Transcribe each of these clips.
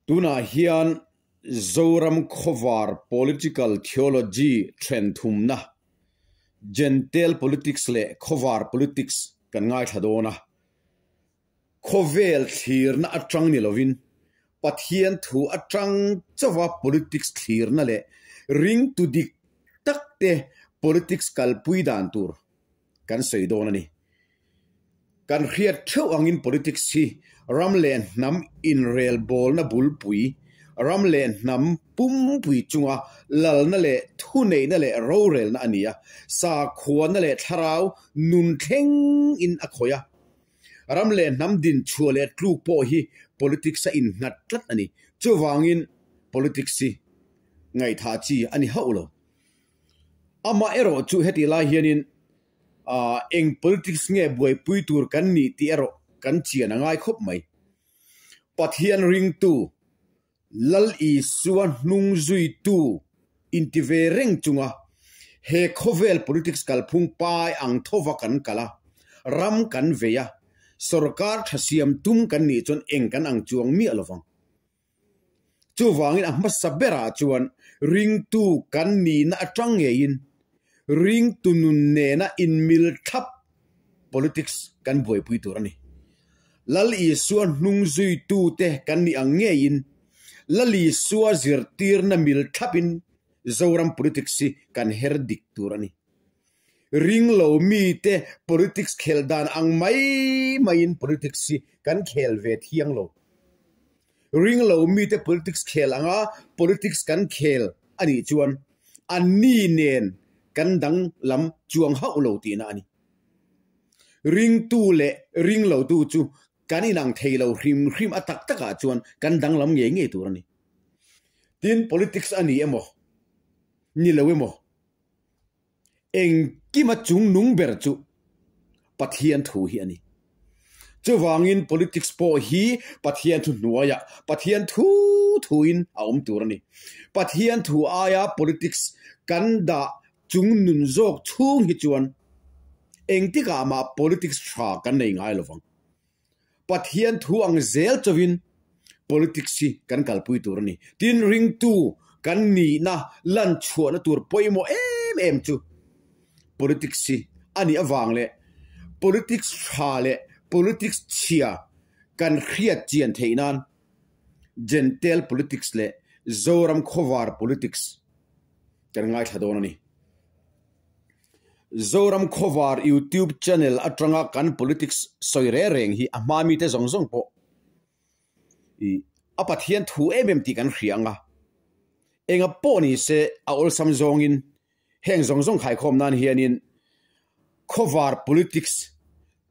Tunah hian Zoram khawvar political theology then thumna, Gentile politics leh khawvar politics kan ngaithla dawn a. Khawvel thlirna atang ni lovin Pathian thu atang chauha politics thlirna leh ringtu dik tak te politics kalpui dan tur kan sawi dawn a ni. Kan hriat theuh angin politics hi ram leh hnam inrelbawlna bulpui, ram leh hnam pumpui chunga lalna leh thuneihna leh rorelna a ni a, sakhuana leh thlarau nun thlengin a khawih a. Ram leh hnam din chhuah leh tluk pawh hi politics a innghat tlat a ni. Chuvangin politics hi ngaihthah chi a ni hauh lo. Amah erawh chu hetih lai hianin eng politics nge buaipui tur kan nih tih erawh kan chian a ngai khawp mai. Pathian ringtu Lal Isua hnung zuitu inti ve reng chunga he khawvel politics kalphung pai ang thova kan kal a, ram kan vei a, sorkar tha siam tum kan nih chuan eng kan ang chuang miah lovang. Chuvangin a hmasa berah chuan ringtu kan nihna atang ngeiin ringtu nun nena inmil thlap politics kan buaipui tur a ni. Lal Isua hnung zuitute kan nih ang ngeiin Lal Isua zirtirna mil thlapin Zoram politics hi kan her dik tur a ni. Ringlo mite politics khel dan ang mai maiin politics hi kan khel ve thiang lo. Ringlo mite politics khel anga politics kan khel a nih chuan anni nen kan danglam chuang hauh lo tihna a ni. Ringtu leh ringlotu chu kan inang thei lo hrim hrim a tak takah chuan kan danglam ngei ngei tur a ni. Tin, politics a ni emaw, ni lo emaw, Engkima chungnung ber chu Pathian thu hi a ni. Chuvangin politics pawh hi Pathian thu hnuaiah Pathian thu thuin a awm tur a ni. Pathian thu aia politics kan dah chungnun zawk chhung hi chuan engtikah mah politics tha kan nei ngai lovang. Pathian thu ang zel chauhin politics hi kan kalpui tur a ni. Tin, ringtu kan nihna lan chhuahna tur pawimawh em em chu politics hi a nih avang leh politics tha leh politics chhia kan hriat chian theih nan Gentile politics leh Zoram khawvar politics kan ngaithla dawn a ni. Zoram Khawvar YouTube channel atanga kan politics sawi reng reng hi a hma mite zawng zawng pawh ih a Pathian thu em em tih kan hria ang a, enga pawh ni se a awlsam zawngin heng zawng zawng khaikhawm nan hianin Khawvar politics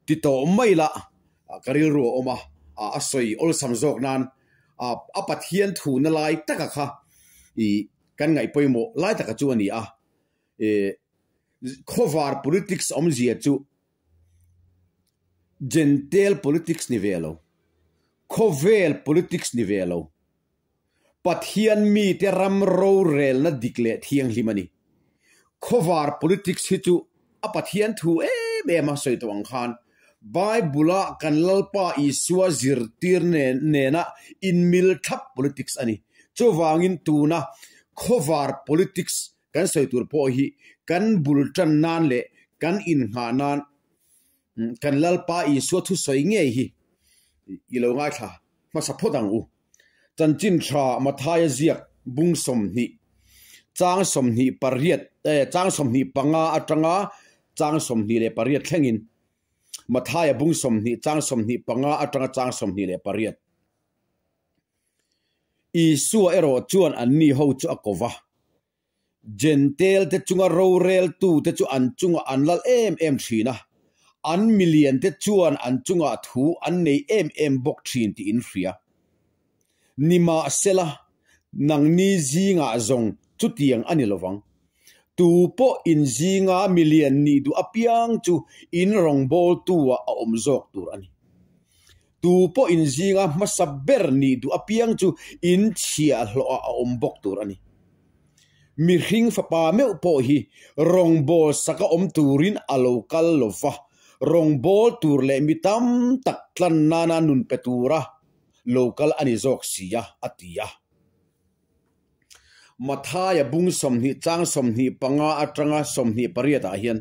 ti tawh mai la ka rilru a awm a, a sawi awlsam zawk nan a Pathian thu na lai taka kha ih kan ngaih pawimawh lai taka chu a ni a. Khawvar politics awmzia chu Gentile politics ni ve lo, khawvel politics ni ve lo, Pathian mite ram rorelna dik leh thianghlim a ni. Khawvar politics hi chu a Pathian thu em em a sawi tawh ang khan Bible-a kan Lalpa Isua zirtir nena inmil thlap politics a ni. Chuvangin tuna khawvar politics kan sawi tur pawh hi kan bul tan nan leh kan innghah nan kan Lalpa Isua thusawi ngei hi i lo ngaithla hmasa phawt ang u. Chanchin tha Mathaia ziak bung 20 chang 28 chang 25 atanga chang 28 thlengin Mathaia bung 20 chang 25 atanga chang 28. Isua erawh chuan anni ho chu a ko va. Jentail te chunga roreltute chu an chungah an lal em em thin a, an milian te chuan an chungah thu an nei em em bawk thin tih in hria. Nimahsela, nangni zingah zawng chutiang a ni lovang. Tu pawh in zinga milian nih duh apiang chu in rawngbawltu-ah a awm zawk tur a ni. Tu pawh in zinga hmasa ber nih duh apiang chu in chhiahhlawhah a awm bawk tur a ni. Mihring fapa meuh pawh hi rawngbâwl saka awm turin a lo kal lo va, rawngbâwl tur leh mi tam tak tlan nana nun pe tura. lo kal a ni zawk si a, a ti a. Mathaia bung 20 chang 25 atanga 28 ah hian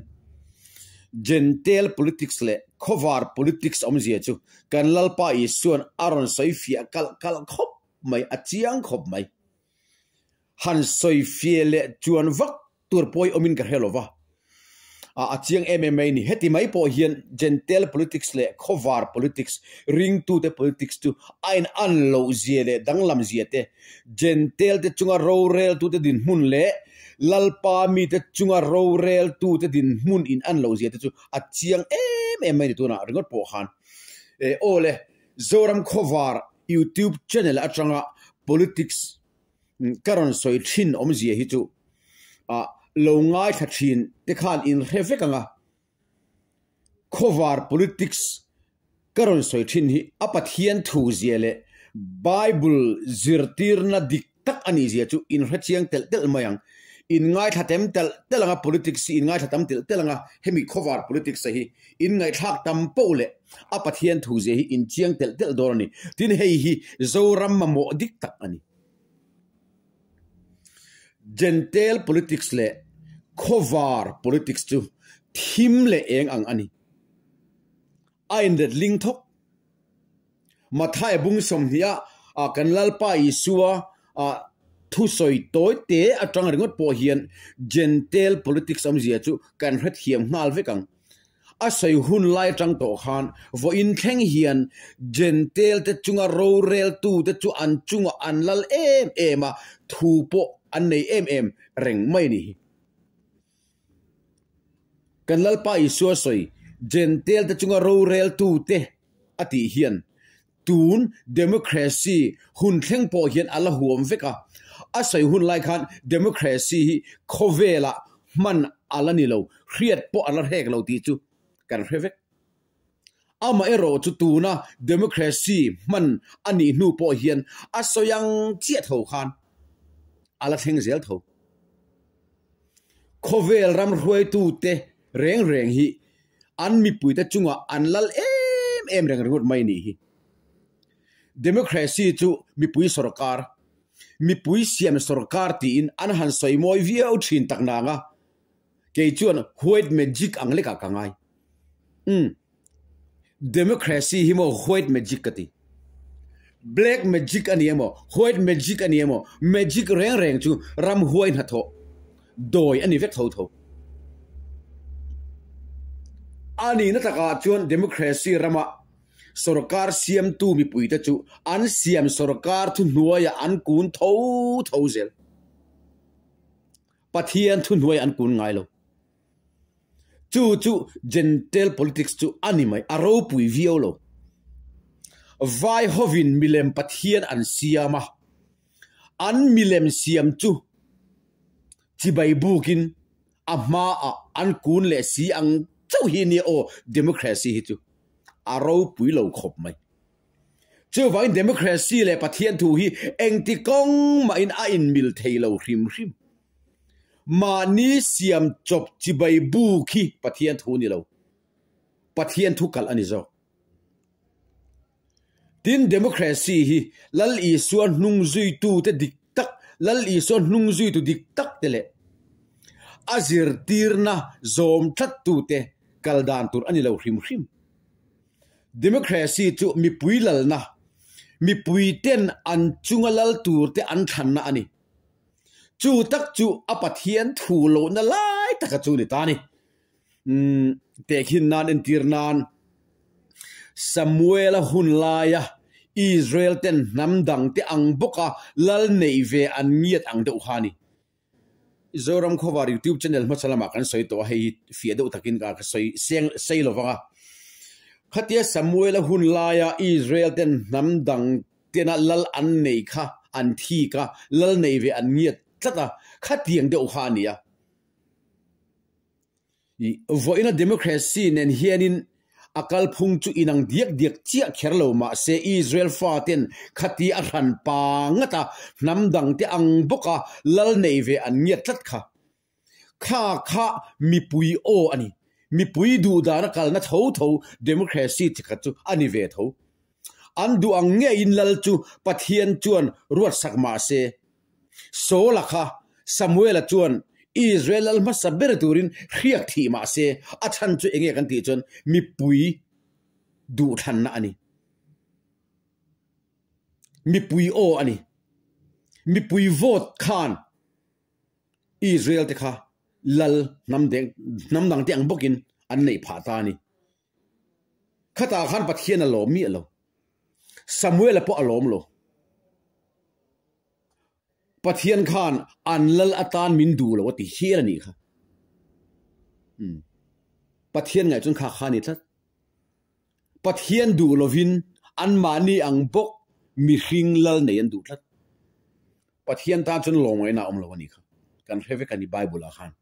Gentile politics leh khawvar politics awmzia chu kan Lalpa Isua'n a rawn sawi fiah kalh kalh khawp mai, a chiang khawp mai. Han sawi fiah leh chuan vak tur pawi awmin ka hre lo va, a chiang em em mai a ni. Heti mai pawh hian Gentile politics leh khawvar politics, ringtute politics chu a in an loh zia leh danglam zia te, Gentile te chunga roreltute dinhmun leh Lalpa mite chunga roreltute dinhmun in an loh zia te chu a chiang em em mai a ni tunah ringawt pawh khan. Aw le, Zoram khawvar YouTube channel atanga politics Ka rawn sawi thin awmzia hi chu ah lo ngaithla thin te khan in hre vek ang a, khawvar politics ka rawn sawi thin hi a Pathian thu zia leh Bible zirtirna dik tak a nih zia chu in hre chiang telh telh mai ang. In ngaithla tem telh telh ang a, politics hi in ngaithla tam telh telh ang a, hemi khawvar politics a hi in ngaihthlak tam poh leh a Pathian thu zia hi in chiang telh telh dawn a ni. Tin hei hi Zoram mamawh dik tak a ni. Gentile politics leh khawvar politics chu thim leh eng ang a ni. A inlet ling thawk. Mathaia bung 20 a kan Lalpa Isua thusawi tawi te atang ringawt pawh hian Gentile politics awmzia chu kan hrethiam nghal vek ang. A sawi hun lai atang tawh khan vawiin thleng hian Gentile te chunga roreltu te chu an chungah an lal em em a, thu pawh an nei em em reng mai a ni hi. Kan Lalpa Isua sawi Gentile te chunga roreltu te a tih hian tun democracy hun thleng pawh hian a la huam vek a, a sawi hun lai khan democracy hi khawvelah hman a la ni lo, hriat pawh a la hrek lo tih chu kan hre vek. Amaherawh chu tuna democracy hman a nih hnu pawh hian a sawi ang chiah tho khan a la thleng zel tho. Khawvel ram hruaitute reng reng hi an mipuite chungah an lal em em reng ringawt mai nih hi. Democracy chu mipui sorkar, mipui siam sorkar tiin an han sawi mawi viau thin tak nang a, kei chuan white magic ang lekah ka ngai. Umm. Democracy hi maw white magic ka ti. Black magic a ni emaw, white magic a ni emaw, magic reng reng chu ramhuai hnathawh dawi a ni vek tho tho. A nihna takah chuan democracy rama sorkar siamtu mipuite chu an siam sorkar thuhnuaiah an kun tho tho zel. Pathian thuhnuaiah an kun ngai lo. Chu chu Gentile politics chu a ni mai, a ropui viau lo. Vai hovin milem Pathian an siam a, an milem siam chu chibai bukin a hmaah an kun leh si ang chauh hi nia aw democracy hi chu a ropui lo khawp mai. Chuvangin democracy leh Pathian thu hi engti kawng mahin a inmil thei lo hrim hrim. Mahni siam chawp chibai bu khi Pathian thu ni lo, Pathian thu kalh a ni zawk. Tin, democracy hi Lal Isua hnung zuitute dik tak, Lal Isua hnung zuitu dik tak te leh a zirtirna zawm tlattute kal dan tur a ni lo hrim hrim. Democracy chu mipui lalna, mipuiten an chunga lal turte an thlanna a ni. Chu tak chu a Pathian thu lohna lai taka chu ni ta a ni. Umm, tehkhin nan entir nan Samuela hun laia Israel ten hnam dang te ang bawka lal neih ve an ngiat ang deuh kha a ni. Zoram Khawvar YouTube channel hmasa lamah kan sawi tawh a, hei hi fiah deuh takin ka sawi seng sei lo vang a. Khatia Samuela hun laia Israel ten hnam dang Tena lal an nei kha an thik a, lal nei ve an ngiat tlat a, khatiang deuh kha a ni a. I vawiina democracy nen hianin a kalphung chu inang diak diak chiah kher lo mahse Israel faten khati a hran pa ngat a, hnam dangte ang bawka lal nei ve an ngiat tlat kha. Kha kha mipui aw a ni. Mipui duhdana kalna tho tho democracy chi khat chu a ni ve tho. An duh ang ngeiin lal chu Pathian chuan ruatsak mah se. Saula kha Samuela chuan Israel lal hmasa ber turin hriak thih mah se, a chhan chu enge kan tih chuan mipui duhthlanna a ni. Mipui aw a ni. Mipui vote khan Israel te kha lal hnam deng hnam dang te ang bawkin an neih phah ta a ni. Khatah khan Pathian a lawm miah lo. Samuela pawh a lawm lo. Pathian khan an lal atan min duh lo a ti hial a nih kha. Umm. Pathian ngaih chuan kha kha a ni tlat. Pathian duh lovin anmahni ang bawk mihring lal nei an duh tlat. Pathian tan chuan lawmngaihna a awm lo a nih kha. Kan hre vek a ni Bible ah khan.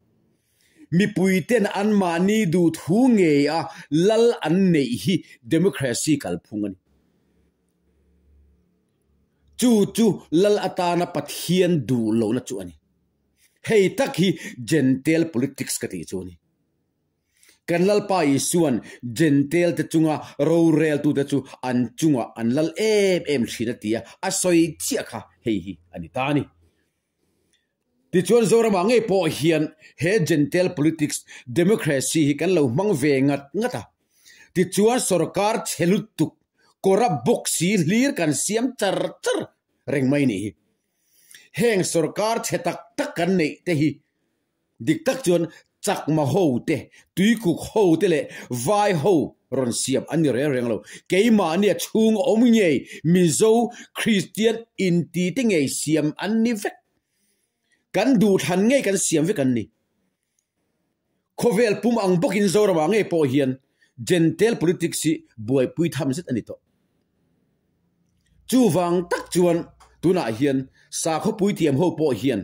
Mipui ten anmahni duh thu ngei a lal an neih hi democracy kalphung a ni. Chu chu lal atana Pathian duh lohna chu a ni. Hei tak hi Gentile politics ka tih chu a ni. Kan Lalpa Isua'n Gentile te chunga roreltute chu an chungah an lal em em thin a ti a, a sawi chiah kha hei hi a ni ta a ni. Tichuan Zoramah ngei pawh hian he Gentile politics democracy hi kan lo hmang ve ngat ngat a. Tichuan sorkar chhe lutuk corrupt bawk si hlir kan siam char char reng mai nih hi. Heng sorkar chhe tak tak kan neih te hi Dik tak chuan Chakma ho te, Tuikuk ho te leh Vai ho rawn siam an ni reng reng lo. Keimahnia chhung awm ngei Mizo Kristian inti te ngei siam an ni vek. Kan duhthlan ngei kan siam vek an ni. Khawvel pum ang bawkin Zoramah ngei pawh hian Gentile politics hi buaipui tham zet a ni tawh. Chuvang tak chuan tunah hian sakhawpui tiam ho pawh hian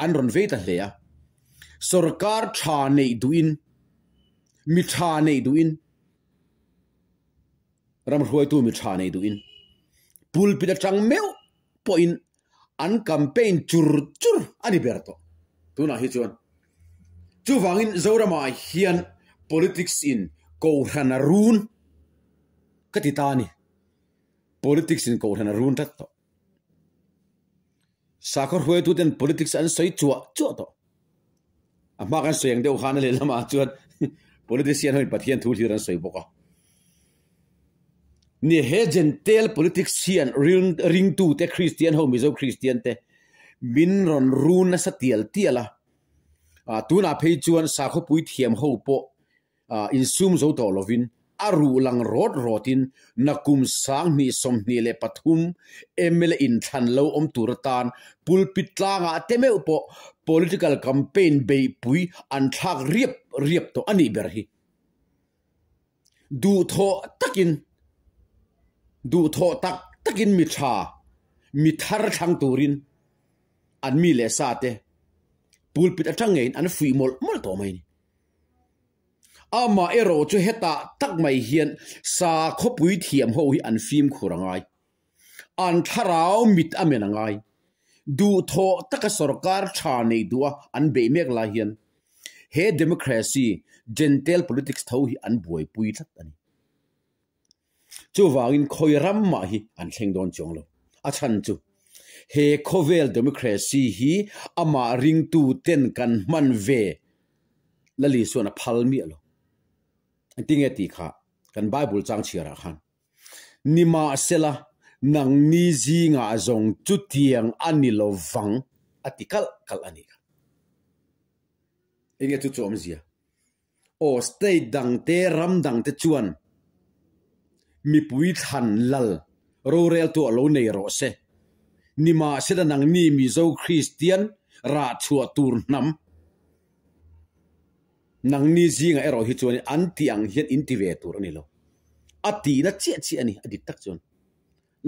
an rawn vei ta hle a, sorkar tha neih duhin, mi tha neih duhin, ram hruaitu mi tha neih duhin pulpit atang meuh pawhin an campaign chur chur a ni ber tawh tunah hi chuan. Chuvangin Zoramah hian politics in kohhran a run ka ti ta a ni. Politics in kohhran a run tlat tawh. Sakhaw hruaituten politics an sawi chuah chuah tawh. A hma kan sawi ang deuh khan a lehlamah chuan politician hoin Pathian thu hlir an sawi bawk a. Ni he Gentile politics hian ringtute Kristian ho Mizo Kristian te min rawn run nasa tial tial a. Tunah phei chuan sakhaw puithiam ho pawh insum zo tawh lovin a ruh lang rawt rawtin nakum 2023 mla inthlan lo awm tur atan pulpit tlangah te meuh pawh political campaign beihpui an thlak riap riap tawh a nih ber hi. Duhthawh takin duhthawh tak takin mi tha mi thar thlang turin an mi leh sa te pulpit atang ngeiin an fuih mawlh mawlh tawh mai a ni. Amah erawh chu hetah tak mai hian sakhawpui thiam ho hi an fimkhur a ngai. An thlarau mit a men a ngai. Duhthawh taka sorkar tha nei duha an beih mek lai hian he democracy, gentile politics tho hi an buaipui tlat a ni. Chuvangin khawi ram mah hi an thleng dawn chuang lo. A chhan chu he khawvel democracy hi amah ringtu ten kan hman ve Lali chuan a phal miah lo. Engtinge tih kha kan Bible chang chhiarah khan Nimahsela nangni zingah zawng chutiang a ni lo vang a ti kalh kalh a nih kha. Enge chu chu awmzia? Aw state dangte ram dangte chuan mipui thlan lal roreltu a lo nei rawh se. Nimahsela nangni Mizo Kristian rah chhuah tur hnam nangni zingah erawh hi chuan an tih ang hian in ti ve tur a ni lo. A tihna chiah chiah a ni a dik tak chuan.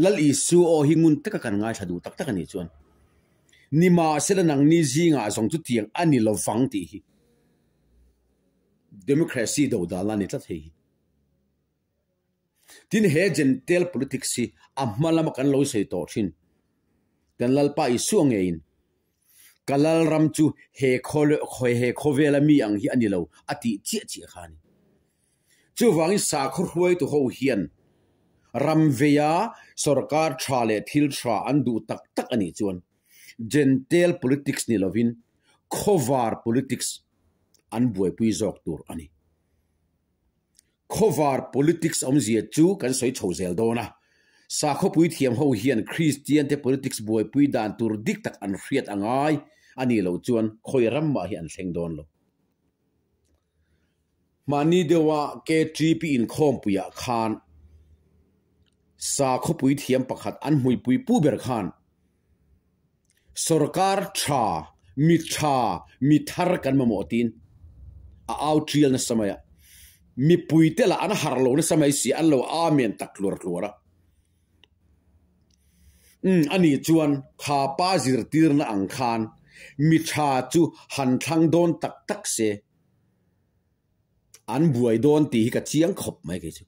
Lal Isu aw hi ngun taka kan ngaithla duh tak tak a nih chuan nimahsela nangni zingah zawng chu tiang a ni lo vang tih hi democracy do dan a ni tlat hei hi. Tin he Gentile politics hi a hma lama kan lo sawi tawh thin kan Lalpa Isua ngeiin Ka lalram chu he he khawvela mi ang hi a ni lo a tih chiah chiah kha a ni. Chuvangin sakhaw hruaitu ho hian. Ram veia sorkar tha leh thil tha an duh tak tak a nih chuan Gentile politics ni lovin khawvar politics an buaipui zawk tur a ni. Khawvar politics awmzia chu kan sawi chho zel dawn a, sakhawpui thiam ho hian Kristian te politics buaipui dan tur dik tak an hriat a ngai a nih loh chuan khawi ram mah hi an thleng dawn lo. Mahni deuha KTP inkhawmpuiah khan sakhawpui thiam pakhat an hmuipui pu ber khan Sorkar tha, mi tha, mi thar kan mamawh tiin a au tial nasa mai a. Mipuite lah an harh lo nasa mai si, an lo amen tak tluar tluar a. Umm, ani chuan kha pa zirtirna ang khan mi tha chu han thlang dawn tak tak se, an buai dawn tih hi ka chiang khawp mai kei chu.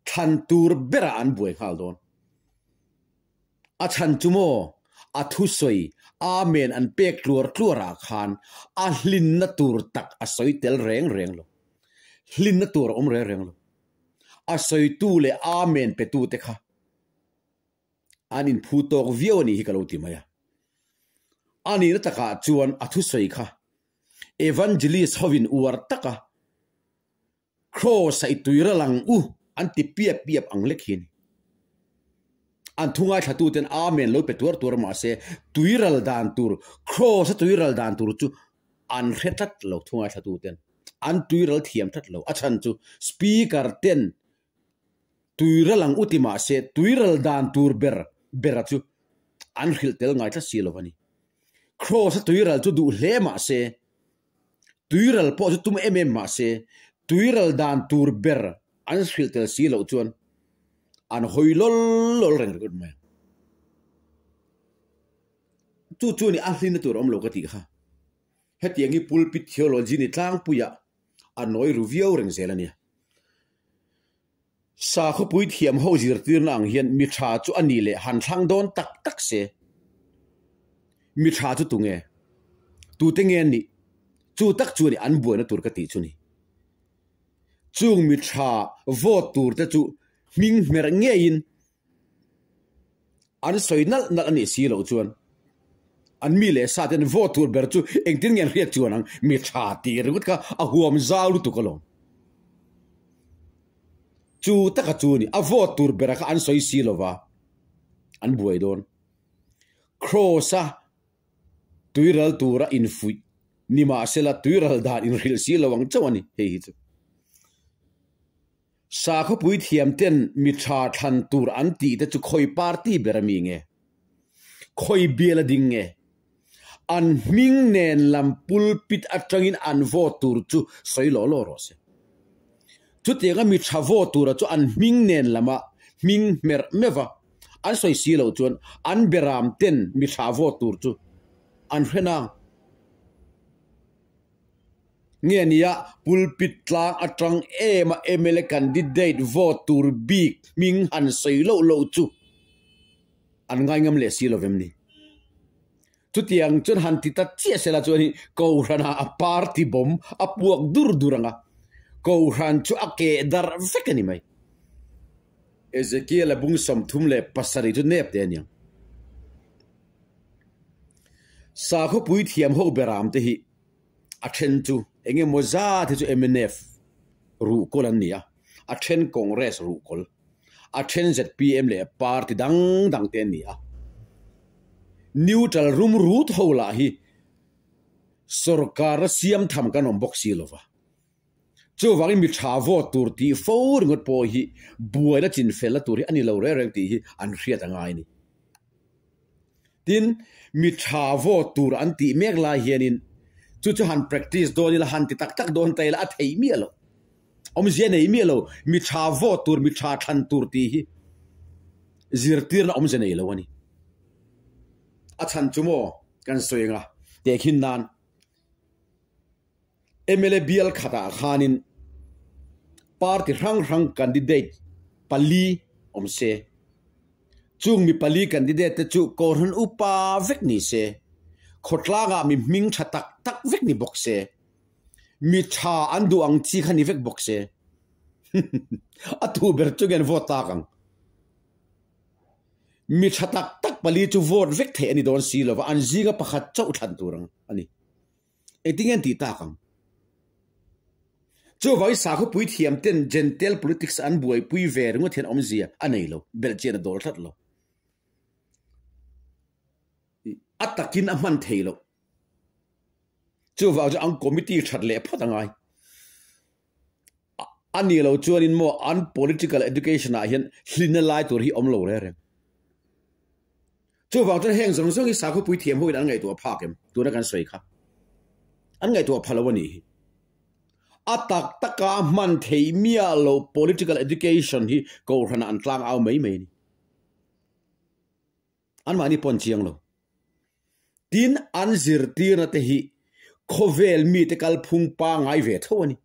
Thlan tur berah an buai nghal dawn. A chhan chu maw? A thusawi Amen an pek tluar tluar ah khan a hlinna tur tak a sawi tel reng reng lo. Hlinna tur a awm reng reng lo. A sawitu leh Amen petu te kha an inphu tawk viau a nih hi ka lo ti mai a. A nihna takah chuan a thusawi kha Evangelist hovin uar taka Kraws a i tuiral ang u an ti piap piap ang lek hi a ni. An thu ngaithlatuten Amen lo pe tuar tuar mahse tuiral dan tur, Kraws a tuiral dan tur chu an hre tlat lo thu ngaithlatuten. An tuiral thiam tlat lo. A chhan chu Speaker ten tuiral ang u ti mahse tuiral dan tur ber bera chu an hrilh tel ngai tlat si lo a ni. Kraws a tuiral chu duh hle mahse Tuiral pawh chu tum em em mah se, tuiral dan tur ber an hrilh tel si loh chuan an hawi lawl lawl reng ringawt mai ang. Chu chu ni a hlinna tur a awm lo ka tih kha. Hetiang hi pulpit theology ni tlangpuiah a nawi ru viau reng zel a nia. Sakhawpui thiam ho zirtirna ang hian mi tha chu a ni leh han thlang dawn tak tak se. Mi tha chu tunge? Tute nge an nih? Chu tak chu a ni an buaina tur ka tih chu ni. Chung mi tha vote tur te chu hming hmerh ngeiin An sawi nalh nalh a nih si loh chuan an mi leh sa ten vote tur ber chu engtin nge an hriat chuan ang mi tha tih ringawt kha a huam zau lutuk alawm. Chu taka chu ni a vote tur bera kha an sawi si lova an buai dawn. Kraws a tuiral tura infuih nimahsela tuiral dan inhrilh si lo ang chauh a ni hei hi chu. Sakhawpui thiamten mi tha thlan tur an tih te chu khawi party ber a mi nge? Khawi bial a ding nge? An hming nen lam pulpit atangin an vote tur chu sawi lawh lawh rawh se. Chutianga mi tha vote tura chu an hming nen lama hming hmerh meuh va, an sawi si loh chuan an beram ten mi tha vote tur chu an hre nang. Nge nia pulpit tlang atang em a mla candidate vote tur bik hming han sawi loh loh chu an ngai ngam leh si lo vem ni. Chutiang chuan han ti ta chiah sela chuan hi Kohhranah a party bawm a puak dur dur ang a, Kohhran chu a keh darh vek a ni mai. Ezekiel-a bung 37 chu nep te a niang. Sakhawpui thiam ho beram te hi a then chu eng emaw zat hi chu mnf ruhkawl an ni a, a then Congress ruhkawl, a then zpm leh party dang dang te an ni a. Neutral rum rut ho lah hi sorkar a siam tham kan awm bawk si lova. Chuvangin mi tha vote tur tih fo ringawt pawh hi buaina chinfelna tur hi a ni lo reng reng tih hi an hriat a ngai a ni. Tin, mi tha vote tur an tih mek lai hianin chu chu han practice dawn ila, han ti tak tak dawn ta ila a theih miah lo. Awmzia nei miah lo, mi tha vote tur, mi tha thlan tur tih hi zirtirna awmzia nei lo a ni. A chhan chu maw kan sawi anga tehkhin nan. Mla bial khatah khanin party hrang hrang candidate pali awm se. Chung mi pali candidate te chu Kohhran upa vek ni se, khawtlangah mi hming tha tak tak vek ni bawk se, mi tha an duh ang chi kha ni vek bawk se. A tu ber chu nge an vote tak ang? Mi tha tak tak pali chu vote vek theih a ni dawn si lova, an zinga pakhat chauh thlan tur ang a ni. Engtin nge an tih tak ang? Chuvangin sakhawpui thiam ten Gentile politics an buaipui ve ringawt hian awmzia a nei lo, belhchian a dawl tlat lo. A takin a hman thei loh. Chuvang chu an committee that leh phawt a ngai. A nih loh chuanin maw an political education ah hian hlinna lai tur hi awm lo reng reng. Chuvang chuan heng zawng zawng hi sakhawpui thiam hoin an ngaihtuah phak em? Tuna kan sawi kha. An ngaihtuah pha lo a nih hi. A tak taka hman theih miah loh political education hi kohhranah an tlang au mai mai a ni. Anmahni pawh an chiang lo. Tin, an zirtirna te hi khawvel mite kalphung pangngai ve tho a ni.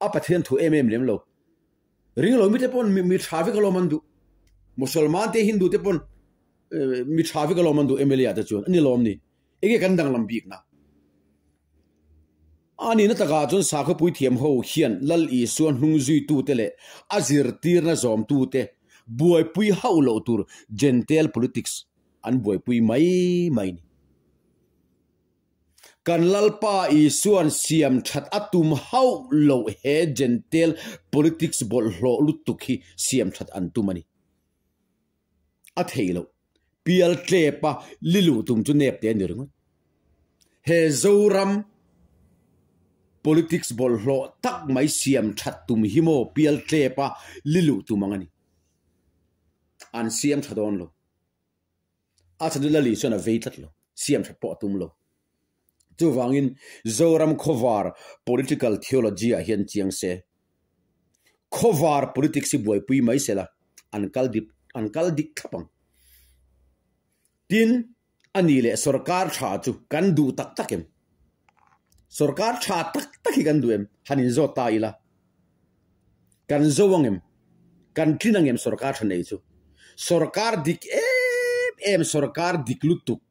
A Pathian thu em em lem lo. Ring lo mite pawn mi tha vek alawm an duh. Musalman te Hindu te pawn mi tha vek alawm an duh MLA ah te chuan a ni lawm ni. Enge kan danglam bikna? A nihna takah chuan sakhawpui thiam ho hian Lal Isua hnung zuitute leh a zirtirna zawmtute buaipui hauh loh tur Gentile politics an buaipui mai mai ni. Kan Lalpa Isua'n siam that a tum hauh loh he Gentile politics bawlhhlawh lutuk hi siam that an tum a ni. A thei loh. Pial tlepa li luh tum chu nep te a ni ringawt. He Zoram politics bawlhhlawh tak mai siam that tum hi maw pial tlepa li luh tum ang a ni. An siam tha dawn lo. A chhan chu Lali chuan a vei tlat lo, siam that pawh a tum lo. Chuvangin Zoram khawvar political theology ah hian chiang se. Khawvar politics hi buaipui mai se la, an kal dip an kal dik thlap ang. Tin, a ni leh sorkar tha chu kan duh tak tak em? Sorkar tha tak tak hi kan duh em? Han inzawt ta ila. Kan zo ang em? Kan tlin ang em sorkar tha nei chu? Sorkar dik em em, sorkar dik lutuk.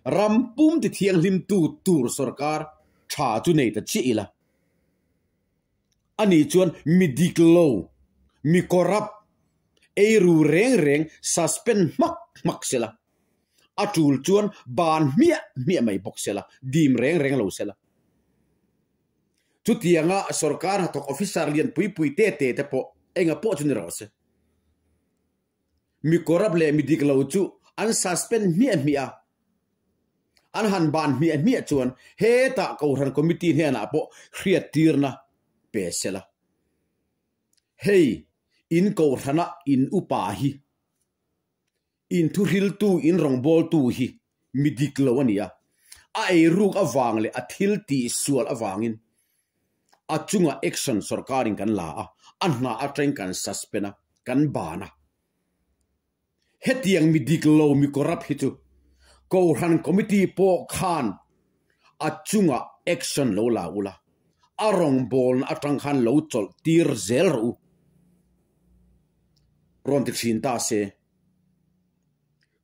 Ram pum ti thianghlim tu tur sorkar tha chu nei ta chiah ila. Ani chuan mi dik lo, mi corrupt, eiru reng reng suspend hmak hmak sela, a tul chuan ban hmiah hmiah mai bawk sela, dim reng reng lo sela. Chutianga sorkar hnathawk officer lian pui pui te te te pawh enga pawh chu ni rawh se. Mi corrupt leh mi dik lo chu an suspend hmiah hmiah a, an han ban hmiah hmiah chuan hetah Kohhran Committee hnenah pawh hriattirna pe sela. Hei, in Kohhrana in upa hi, in thuhriltu, in rawngbawltu hi mi dik lo a ni a, a eiruk avang leh a thil tihsual avangin a chungah action sorkarin kan la a, a hna atangin kan suspend a, kan ban a. Hetiang mi dik lo mi corrupt hi chu Kohhran committee pawh khan a chungah action lo la ula, a rawngbawlna atang khan lo chawlh tir zel rawh u. Rawn ti thin ta se.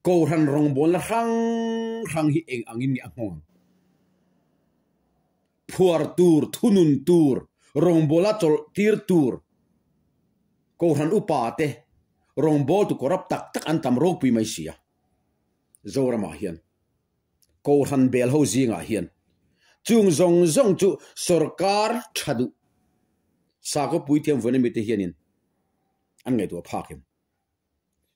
Kohhran rawngbawlna hrang hrang hi eng angin nge a nghawng ang? Phuar tur, thunun tur, rawngbawla chawlh tir tur, Kohhran upa te rawngbawltu corrupt tak tak an tam ropui mai si a. Zoramah hian Kohhran bel ho zingah hian chung zawng zawng chu sorkar tha duh sakhaw puithiam vawiin ami te hianin an ngaihtuah phak em?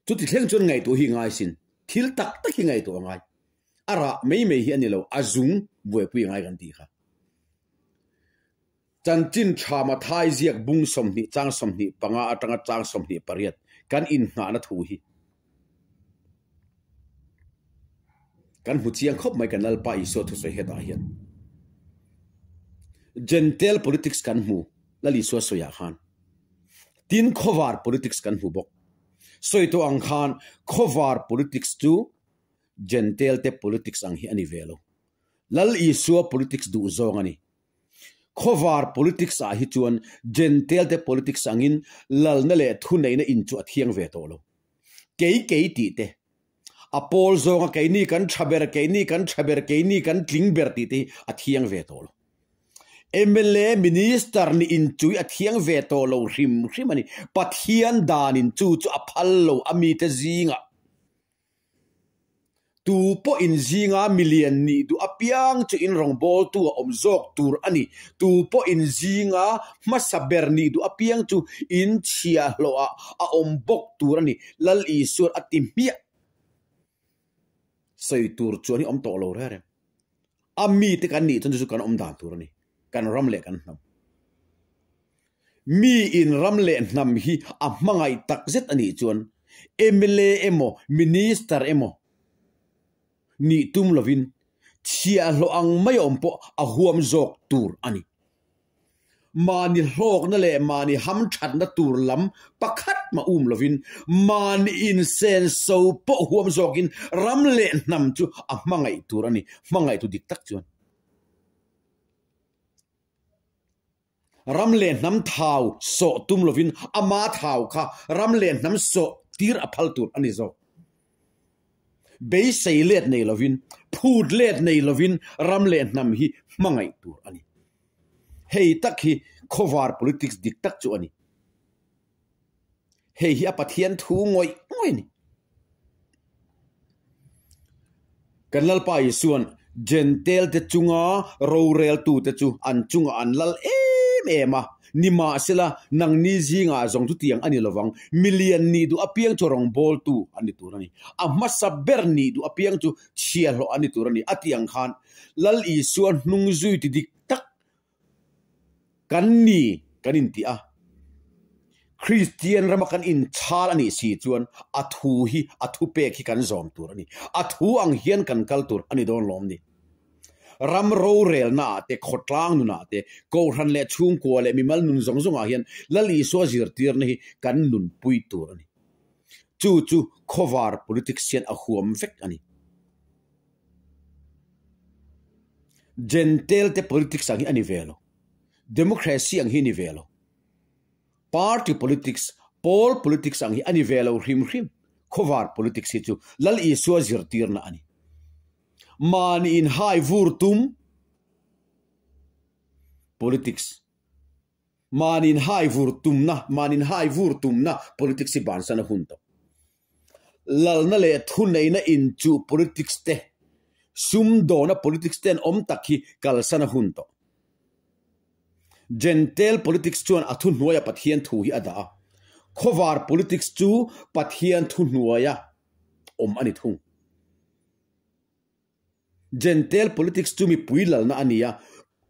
Chuti thleng chuan ngaihtuah hi ngai sin, thil tak tak hi ngaihtuah a ngai. A rah mai mai hi a ni lo, a zung buaipui a ngai kan tih kha. Chanchin tha Mathai ziak bung 20 chang 25 atanga chang 28 kan innghahna thu hi kan hmu chiang khawp mai kan Lalpa Isua thusawi hetah hian. Gentile politics kan hmu Lal Isua sawiah khan. Tin khawvar politics kan hmu bawk. Sawi tawh ang khan khawvar politics chu Gentile te politics ang hi a ni ve lo. Lal Isua politics duh zawng a ni. Khawvar politics ah hi chuan Gentile te politics angin lalna leh thuneihna in chu a thiang ve tawh lo. Kei kei tih te, a pawl zawnga keini kan tha ber, keini kan tha ber, keini kan tling ber tih te hi a thiang ve tawh lo. Mla Minister nih inchui a thiang ve tawh lo hrim hrim a ni. Pathian danin chu chu a phal lo a mite zingah. Tu pawh in zinga milian nih duh apiang chu in rawngbawltu a awm zawk tur a ni. Tu pawh in zinga hmasa ber nih duh apiang chu in chhiahhlawhah a awm bawk tur a ni, Lal Isuan a ti hmiah. Sawi tur chuan hi awm tawh lo reng reng. A mite kan nih chuan chu chu kan awm dan tur a ni, kan ram leh kan hnam. Mi in ram leh hnam hi a hmangaih tak zet a nih chuan mla emaw minister emaw nih tum lovin chhiahhlawh ang mai awm pawh a huam zawk tur a ni. Mahni hlawkna leh mahni hamthatna tur lam pakhat mah um lovin mahni insenso pawh huam zawkin ram leh hnam chu a hmangaih tur a ni, hmangaihtu dik tak chuan. Ram leh hnam thau sawh tum lovin ama thau kha ram leh hnam sawh tir a phal tur a ni zawk. Beisei let nei lovin, phut let nei lovin ram leh hnam hi hmangaih tur a ni. Hei tak hi khawvar politics dik tak chu a ni. Hei hi a Pathian thu ngawih ngawih a ni. Kan Lalpa Isuan Jentail te chunga roreltute chu an chungah an lal em em a, nimahsela nangni zingah zawng chutiang a ni lovang, milian nih duh apiang chu rawngbawltu an ni tur a ni, a hmasa ber nih duh apiang chu chhiahhlawh an ni tur a ni a tih ang khan Lal Isua hnung zui ti dik tak Kan ni kan intih a, Kristian rama kan inchhal a nih si chuan a thu hi a thupek hi kan zawm tur a ni. A thu ang hian kan kal tur a ni dawn lawm ni. Ram rorelnaah te, khawtlang nunah te, kohhran leh chhungkua leh mimal nun zawng zawngah hian Lal Isua zirtirna hi kan nunpui tur a ni. Chu chu khawvar politics hian a huam vek a ni. Jentail te politics ang hi a ni ve lo. Democracy ang hi a ni ve lo. Party politics, pawl politics ang hi a ni ve lo hrim hrim. Khawvar politics hi chu Lal Isua zirtirna a ni. Mahni inhai vur tum politics. Mahni inhai vur tumna, mahni inhai vur tumna politics hi bansan a hun tawh. Lalna leh thuneihna inchuh politics te, sumdawna politics te an awm tak hi kalsan a hun tawh. Jentail politics chuan a thuhnuaia Pathian thu hi a dah a, khawvar politics chu Pathian thuhnuaia awm a ni thung. Jentail politics chu mipui lalna a ni a,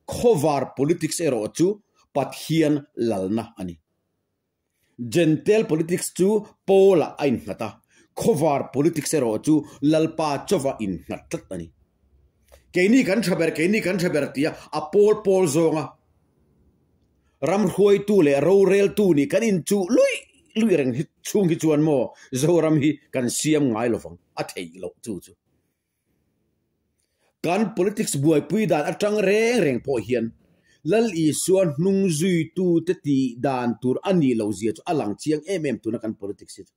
khawvar politics erawh chu Pathian lalna a ni. Jentail politics chu Paul-ah a innghat a, khawvar politics erawh chu Lalpa chauva innghat tlat a ni. Keini kan tha ber, keini kan tha ber tia a pawl pawl zawnga ram hruaitu leh roreltu nih kan inchuh luih luih reng hi chhung hi chuan maw Zoram hi kan siam ngai lovang a theih loh chu chu. Kan politics buaipui dan atang reng reng pawh hian Lal Isua hnung zuitute tih dan tur a nih loh zia chu a lang chiang em em tuna kan politics hi chu.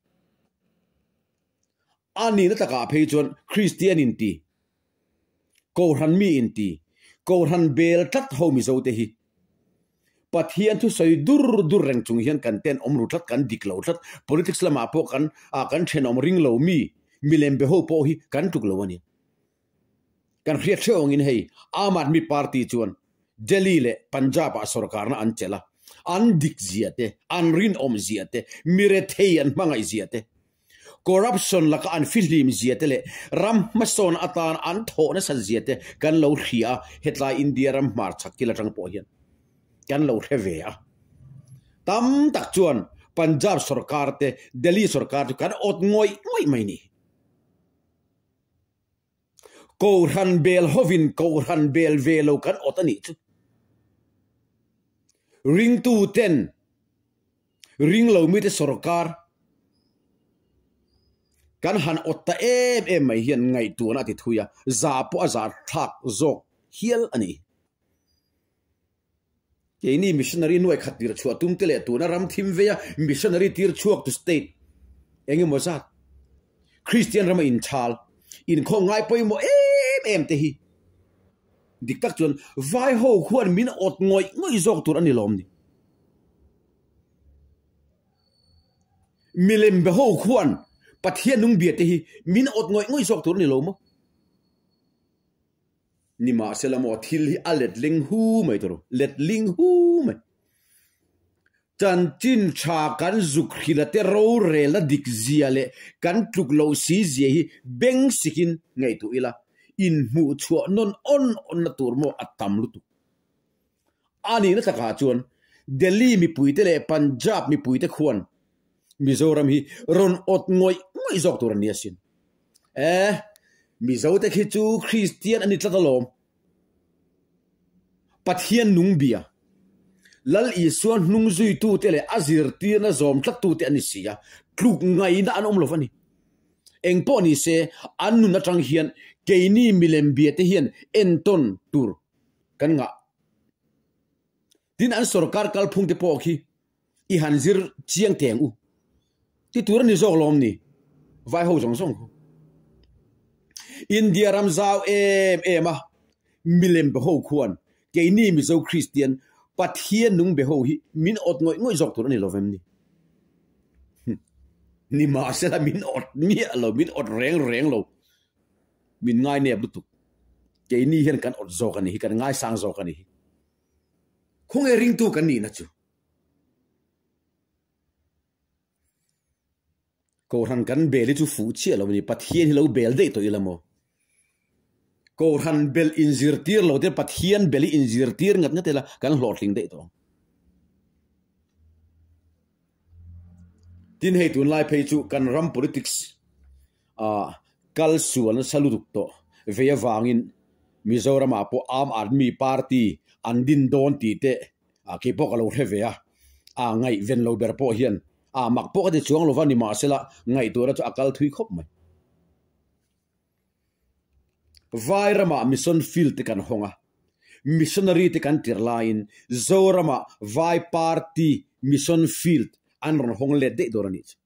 A nihna takah phei chuan Kristian inti, Kohhran mi inti, Kohhran bel tlat ho Mizote hi Pathian thusawi dur dur reng chung hian kan tenawm ru tlat, kan dik lo tlat. Politics lamah pawh kan ah kan thenawm ring lo mi, milem be ho pawh hi kan tluk lo a ni. Kan hriat hreuh angin hei Aam Aadmi Party chuan Delhi leh Punjab ah sorkarna an chelh a, an dik zia te, an rinawm zia te, mi rethei an hmangaih zia te, corruption laka an fihlim zia te leh ram hmasawn atan an thawh nasat zia te kan lo hria a, hetlai India ram hmarchhak kil atang pawh hian kan lo hre ve a. Tam tak chuan Punjab sorkar te, Delhi sorkar chu kan awt ngawih ngawih mai ni. Kohhran bel hovin kohhran bel ve lo kan awt a nih chu. Ringtu ten ring lo mite sorkar kan han awt ta em em mai hian ngaihtuahna a ti thui a, za pawh a za thlak zawk hial a ni. Keini missionary nuai khat tir chhuah tum te leh tuna ram thim veia missionary tir chhuak tu state eng emaw zat Kristian rama inchhal inkhawm ngai pawimawh em em te hi dik tak chuan vai ho khuan min awt ngawih ngawih zawk tur a ni lawm ni. Milem be ho khuan. Pathian nung bia te hi min awt ngawih ngawih zawk tur a ni lo maw? Nimahsela maw thil hi a letling hu mai tur, letling hu mai. Chanchin tha kan zuk hrila te rorelna dik zia leh kan tluk loh si zia hi beng sikin ngaihtuah ila, inhmuh chhuah nawn awn awnna tur maw a tam lutuk. A nihna takah chuan Delhi mipuite leh Punjab mipuite khuan Mizoram hi rawn awt ngawih ngawih zawk tur a ni asin. E, Mizote khi chu Kristian a ni tlat alawm. Pathian nung bia, Lal Isua hnung zuitute leh a zirtirna zawm tlattute a ni si a, tluk ngaihna an awm lo va ni. Eng pawh ni se, an nun atang hian keini milem biate hian entawn tur kan ngah. Tin, an sorkar kalphungte pawh khi i han zir chiang teng u. Ti tur a ni zawk lawm ni? Vai ho zawng zawng khu. India ram zau em em a, milem be ho khuan keini Mizo Kristian Pathian nung be ho hi min awt ngawih ngawih zawk tur a ni lo vem ni? Nimahsela min awt miah lo, min awt reng reng lo. Min ngai nep lutuk. Keini hian kan awt zawk a ni hi, kan ngaisang zawk a ni hi. Khawnge ringtu kan nihna chu? Kohhran kan bel hi chu fuh chiah lo a ni, Pathian hi lo bel daih tawh ila maw? Kohhran bel inzirtir lo te Pathian bel hi inzirtir ngat ngat ila kan hlawhtling daih tawh ang. Tin hei tunlai phei chu kan ram politics ah kal sual nasa lutuk tawh vei avangin Mizoramah pawh Aam Aadmi Party an din dawn tih te ah kei pawh ka lo hre ve a, ah ngaihven lo ber pawh hian ah mak pawh ka ti chuang lova nimahsela ngaihtuahna chu a kal thui khawp mai. Vai ramah mission field te kan hawng a, missionary te kan tirh laiin Zoramah Vai party mission field an rawn hawng let daih dawn a nih chu.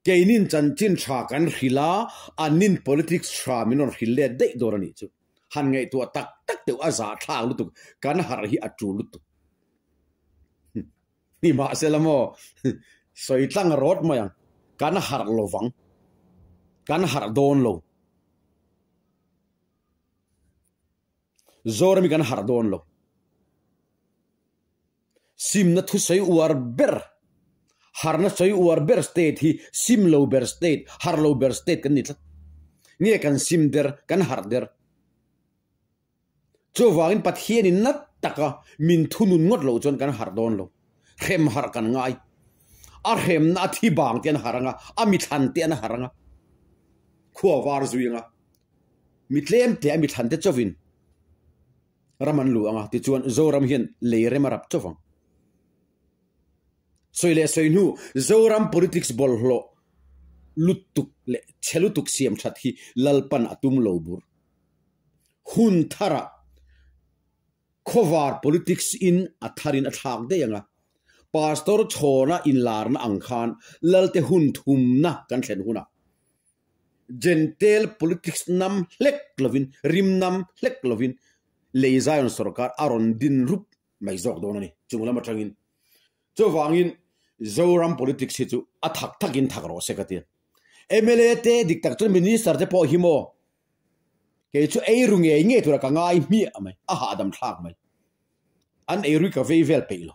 Keinin chanchin tha kan hrilh a, annin politics tha min rawn hrilh let daih dawn a nih chu. Han ngaihtuah tak tak deuh a zahthlak lutuk, kan harh hi a tul lutuk. Nimahsela maw, sawi tlang rawt mai ang, kan harh lo vang, kan harh dawn lo. Zoram hi kan harh dawn lo. Simna thusawi uar ber, harhna sawi uar ber state hi sim lo ber state, harh lo ber state kan ni tlat. Nge kan sim der, kan harh der. Chuvangin Pathianin nat taka min thunun ngawt loh chuan kan harh dawn lo. Hrem harh kan ngai. A hremna a thi bang te an harh ang a, a mithlan te an harh ang a, khua var zui ang a, mi tlem te a mithlan te chauhin ram an luh ang a, tichuan Zoram hian lei rem a rap chauh ang. Sawi leh sawi hnu, Zoram politics bawlhhlawh lutuk leh chhe lutuk siam that hi Lalpan a tum lo bur. Hun tharah khawvar politics in a tharin a thlak daih ang a, Pastor chhawna inlarna ang khan Lalte hun thumna kan thlen hunah Gentile politics nam hlek lovin, rim nam hlek lovin lei Zion sorkar a rawn din rup mai zawk dawn a ni, chung lam atangin. Chuvangin Zoram politics hi chu a thak thakin thak rawh se ka ti a. Mla te dik tak chuan Minister te pawh hi maw kei chu ei ru ngei ngei tura ka ngai hmiah mai, a hahdam thlak mai. An ei rui ka vei vel peih lo.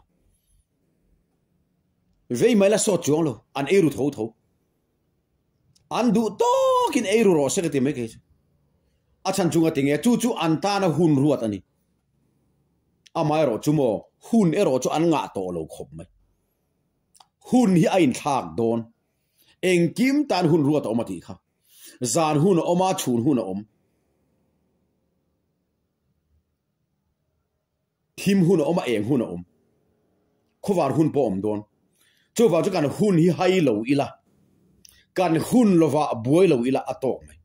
Vei mai la sawt chuang lo, an ei ru tho tho. An duh tawkin ei ru rawh se ka ti mai kei chu. A chhan chunga ti nge chu chu an tana hun ruat a ni. Amaherawh chu maw hun erawh chu an ngah tawh lo khawp mai. Hun hi a inthlak dawn. Engkim tan hun ruat a awm a tih kha. Zan hun a awm a, chhun hun a awm. Thim hun a awm a, eng hun a awm. Khawvar hun pawh a awm dawn. Chuvang chu kan hun hi hai lo ila, kan hun lovah buai lo ila a tawk mai.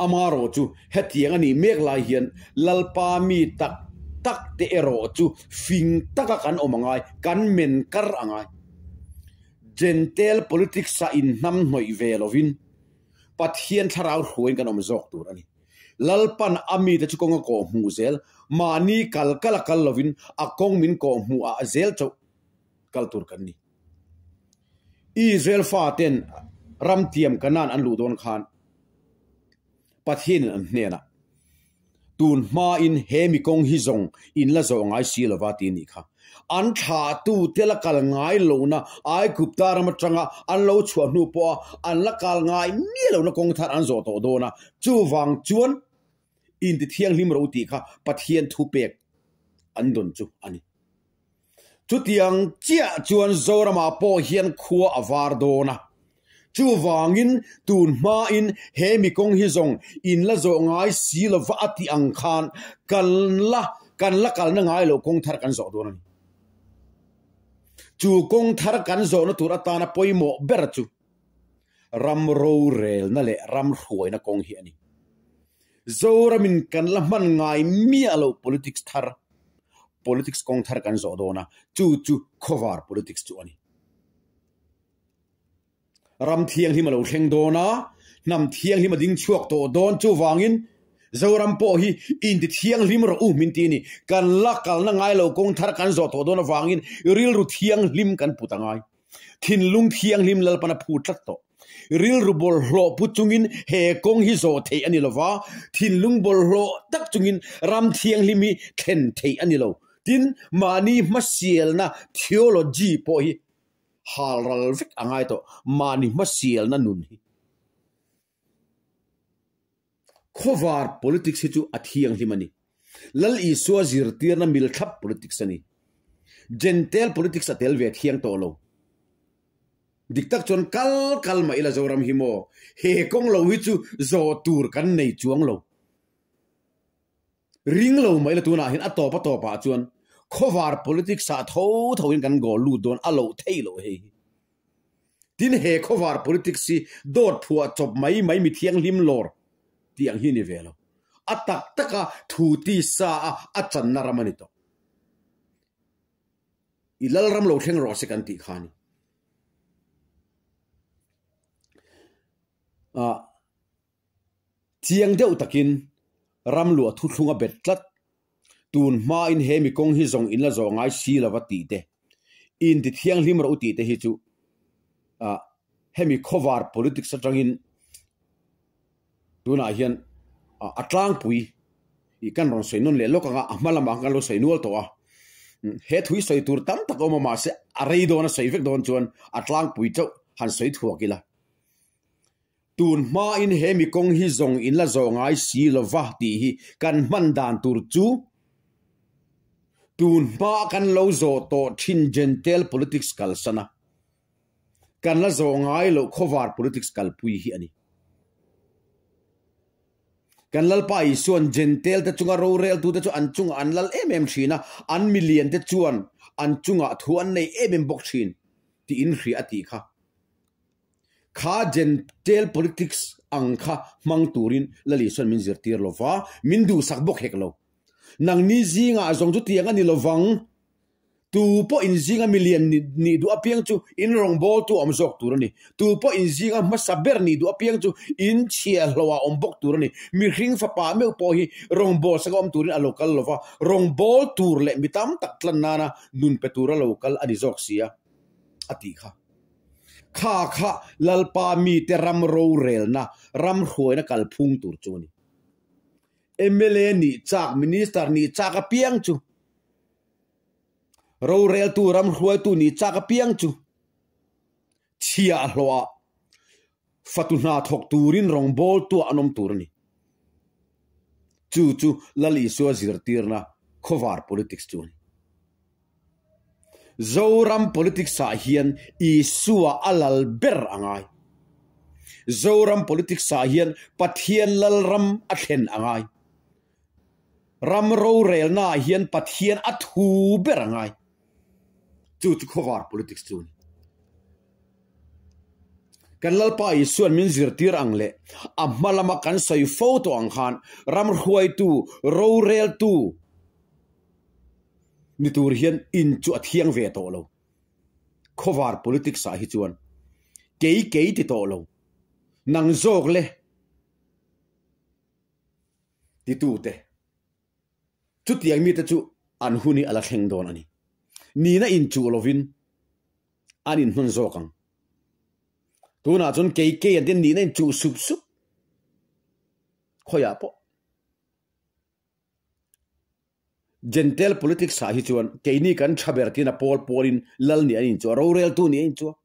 Amarawh chu hetiang a nih mek lai hian Lalpa mi tak tak te erawh chu fing taka kan awm a ngai, kan men kar a ngai. Gentile politics ah inhnam hnawih ve lovin Pathian thlarau hruaiin kan awm zawk tur a ni. Lalpan a mite chu kawng a kawh hmuh zel, mahni kal kal a kal lovin a kawng min kawh hmuh ah zel chauh kal tur kan ni. Israel faten ram tiam Kanaan an luh dawn khan Pathianin an hnenah, Tun hmain he mi kawng hi zawng in la zawh ngai si lova ti a nih kha. An thlahtute la kal ngai lohna Aigupta ram atanga an lo chhuah hnu pawha an la kal ngai miah lohna kawng thar an zawh tawh dawn a, chuvang chuan inti thianghlim ro tih kha Pathian thupek an dawn chu a ni. Chutiang chiah chuan Zoramah pawh hian khua a var dawn a. Chuvangin tun hmain he mi kawng hi zawng in la zawh ngai si lova a tih ang khan kan la kan la kalna ngai loh kawng thar kan zawh dawn a ni. Chu kawng thar kan zawhna tur atana pawimawh ber chu ram rorelna leh ram hruaina kawng hi a ni. Zoramin kan la hman ngai miah loh politics thar, politics kawng thar kan zawh dawn a, chu chu khawvar politics chu a ni. Ram thianghlim a lo thleng dawn a, hnam thianghlim a ding chhuak tawh dawn chuvangin Zoram pawh hi inti thianghlim rawh u min ti a ni. Kan la kalna ngai lo kawng thar kan zawh tawh dawn avangin rilru thianghlim kan put a ngai. Thinlung thianghlim Lalpan a phut tlat tawh. Rilru bawlhhlawh pu chungin he kawng hi zawh theih a ni lo va, thinlung bawlhhlawh tak chungin ram thianghlim hi thlen theih a ni lo. Tin, mahni hmasialna theology pawh hi hal ral vek a ngai tawh, mahni hmasialna nun hi. Khawvar politics hi chu a thianghlim a ni. Lal Isua zirtirna mil thlap politics a ni. Jentail politics a tel ve thiang tawh lo. Dik tak chuan kal kal mah ila Zoram hi maw, he kawng lo hi chu zawh tur kan nei chuang lo. Ring lo mah ila tunah hian a tawp a tawpah chuan khawvar politics ah tho tho in kan goal lut dawn a loh theih loh hei hi. Tin he khawvar politics hi dawt phuah chawp mai mai mi thianghlim lawr tih ang hi ni ve lo. A tak taka thu ti sa a a channa ram a ni tawh. I lalram lo thleng rawh se kan tih kha a ni. Ah. Chiang deuh takin ram luah thuthlung a bet tlat. Tun hmain he mi kawng hi zawng in la zawh ngai si lova tih te, in ti thianghlim rawh u tih te hi chu ah hemi khawvar politics atangin tunah hian a tlangpui ih kan rawn sawi nawn leh lawk ang a, a hma lamah khan kan lo sawi nual tawh a. He thui sawi tur tam tak a awm a mahse a rei dawn a sawi vek dawn chuan a tlangpui chauh han sawi thuak ila. Tun hmain he mi kawng hi zawng in la zawh ngai si lova tih hi kan hman dan tur chu tun hma kan lo zawh tawh thin Jentail politics kalsan a, kan la zawh ngai loh khawvar politics kalpui hi a ni. Kan Lalpa Isuan Jentail te chunga roreltute chu an chungah an lal em em thin a, an milian te chuan an chungah thu an nei em em bawk thin tiin hria a tih kha. Kha Jentail politics ang kha hmang turin Lal Isuan min zirtir lo va, min duhsak bawk hek lo. Nangni zingah zawng chu tiang a ni lo vang. Tu pawh in zinga milian nih duh apiang chu in rawngbawltu a awm zawk tur a ni. Tu pawh in zinga hmasa ber nih duh apiang chu in chhiahhlawh a awm bawk tur a ni. Mihring fapa meuh pawh hi rawngbawlsak a awm turin a lo kal lo va, rawngbâwl tur leh mi tam tak tlan nana nun pe tura lo kal a ni zawk si a, a tih kha. Kha kha Lalpa mite ram rorelna, ram hruaina kalphung tur chu a ni. Mla nih chak, Minister nih chak apiang chu, roreltu, ram hruaitu nih chak apiang chu chhiahhlawhah fatu hna thawk turin rawngbawltuah an awm tur a ni. Chu chu Lal Isua zirtirna khawvar politics chu a ni. Zoram politics ah hian Isua a lal ber a ngai. Zoram politics ah hian Pathian lalram a thlen a ngai. Ram rorelna ah hian Pathian a thu ber a ngai. Chu chu khawvar politics chu a ni. Kan Lalpa Isuan min zirtir ang leh a hma lama kan sawi fo tawh ang khan ram hruaitu, roreltu, Ni tur hian in chu a thiang ve tawh lo. Khawvar politics ah hi chuan kei kei ti tawh lo. Nang zawk le titute chutiang mite chu an hun hi a la thleng dawn a ni. Nina inchuh lovin an inhman zawk ang. Tunah chuan kei kei an ti nihna in chuh sup sup khawiah pawh. Gentile politics ah hi chuan keini kan tha ber tiin a pawl pawlin lal nih an inchuah, roreltu nih an inchuah.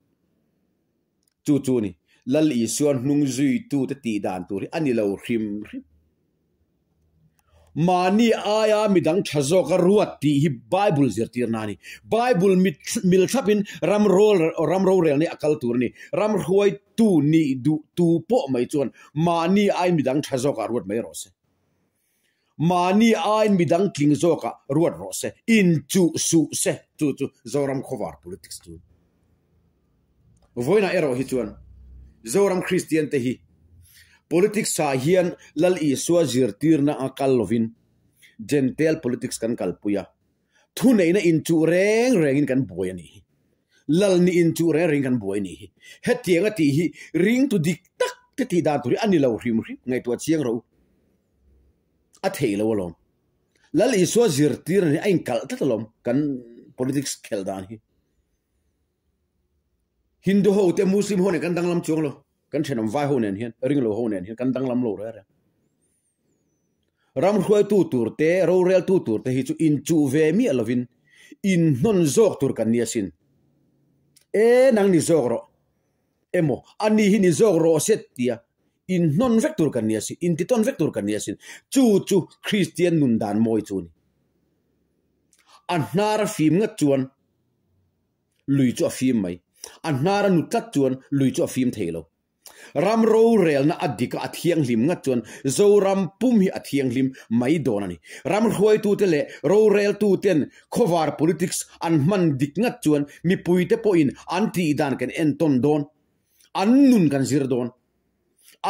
Chu chu a ni, Lal Isua hnung zuitute tih dan tur hi a ni lo hrim hrim. Mahni aia midang tha zawka ruat tih hi Bible zirtirna a ni. Bible mil thlapin ram ram rorelna hi a kal tur a ni. Ram hruaitu nih duh tu pawh mai chuan mahni aiin midang tha zawkah ruat mai rawh se. Mahni aiin midang tling zawkah ruat rawh se, inchuh suh se, chu chu Zoram khawvar politics chu. Vawiinah erawh hi chuan Zoram Kristian te hi politics ah hian Lal Isua zirtirna a kal lovin Gentile politics kan kalpui a, thuneihna inchuh reng rengin kan buai a nih hi. Lal nih inchuh reng rengin kan buai a nih hi. Hetiang a tih hi ringtu dik tak te tih dan tur hi a ni lo hrim hrim, ngaihtuah chiang rawh u. A theih lo alawm. Lal Isua zirtirna hi a inkalh tlat alawm kan politics khelh dan hi. Hindu ho te Muslim ho nen kan danglam chuang lo. Kan thenawm vai ho nen hian, ringlo ho nen hian kan danglam lo reng reng. Ram hruaitu tur te, roreltu tur te hi chu inchuh ve miah lovin inhnawn zawk tur kan ni asin. E nang ni zawk rawh emaw ani hi ni zawk rawh se tia inhnawn vek tur kan ni asin, intitawn vek tur kan ni asin. Chu chu Kristian nun dan mawi chu a ni. A hnar a fim ngat chuan lui chu a fim mai. A hnar a nu tlat chuan lui chu a fim thei lo. Ram rorelna a dik a, a thianghlim ngat chuan Zoram pum hi a thianghlim mai dawn a ni. Ram hruaitute leh roreltuten khawvar politics an hman dik ngat chuan mipuite pawhin an tih dan kan entawn dawn, an nun kan zir dawn.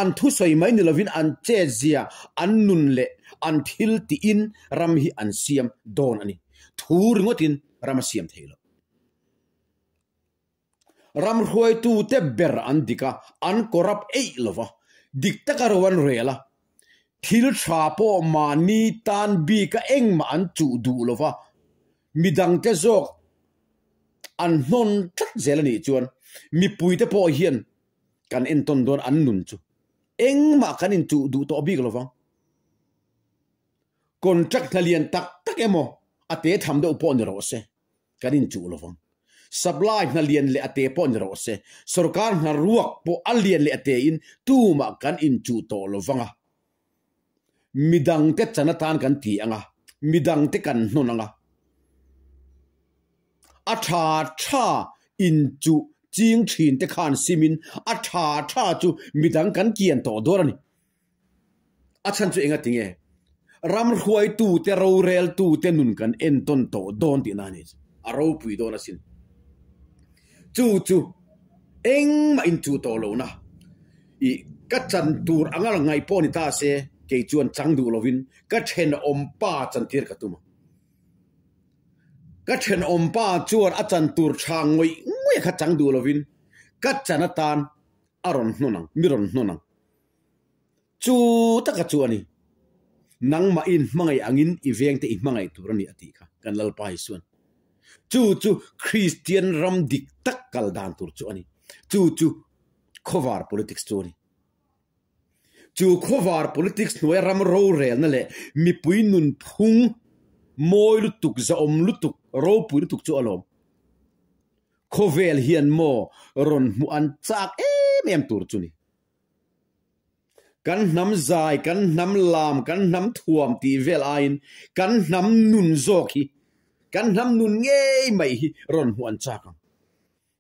An thusawi mai ni lovin an chetzia, an nun leh an thil tihin ram hi an siam dawn a ni. Thu ringawtin ram a siam thei lo. Ram hruaitute ber an dik a, an corrupt eih lo va, dik taka ro an rel a, thil tha pawh mahni tan bika engmah an chuh duh lo va, midangte zawk an hnawn tlat zel a nih chuan mipuite pawh hian kan entawn dawn an nun chu engmah kan inchuh duh tawh bik lo vang. Contract hna lian tak tak emaw a te tham deuh pawh ni rawh se kan inchuh lo vang. Supply hna lian leh a te pawh ni rawh se, sorkar hna ruak pawh a lian leh a tein tumah kan inchuh tawh lo vang a. Midangte chan atan kan ti ang a, midangte kan hnawn ang a. A tha tha inchuh ching thin te khan simin a tha tha chu midang kan kian tawh dawn a ni. A chhan chu enga tinge? Ram hruaitute, roreltute nun kan entawn tawh dawn tihna a ni. A ropui dawn asin. Chu chu engmah inchuh tawh lohna i ka chan tur anga ngaih pawh ni ta se kei chuan chang duh lovin ka thenawm pa chantir ka tum a. Ka thenawm pa chuan a chan tur tha ngawih ngawih kha chang duh lovin ka chan atan a rawn hnawn ang, mi rawn hnawn ang. Chu taka chu a ni. Nangmah in hmangaih angin i vengte i hmangaih tur a ni a tih kha kan Lalpa Isuan. Chu chu Kristian ram dik tak kal dan tur chu a ni. Chu chu khawvar politics chu a ni. Chu khawvar politics hnuaia ram rorelna leh mipui nunphung mawi lutuk, zahawm lutuk, ropui lutuk chu a lawm. Khawvel hian maw rawn hmuh an chak em em tur chu ni. Kan hnam zai, kan hnam lam, kan hnam thuam tih vel aiin kan hnam nun zawk hi, kan hnam nun ngei mai hi rawn hmuh an chak ang.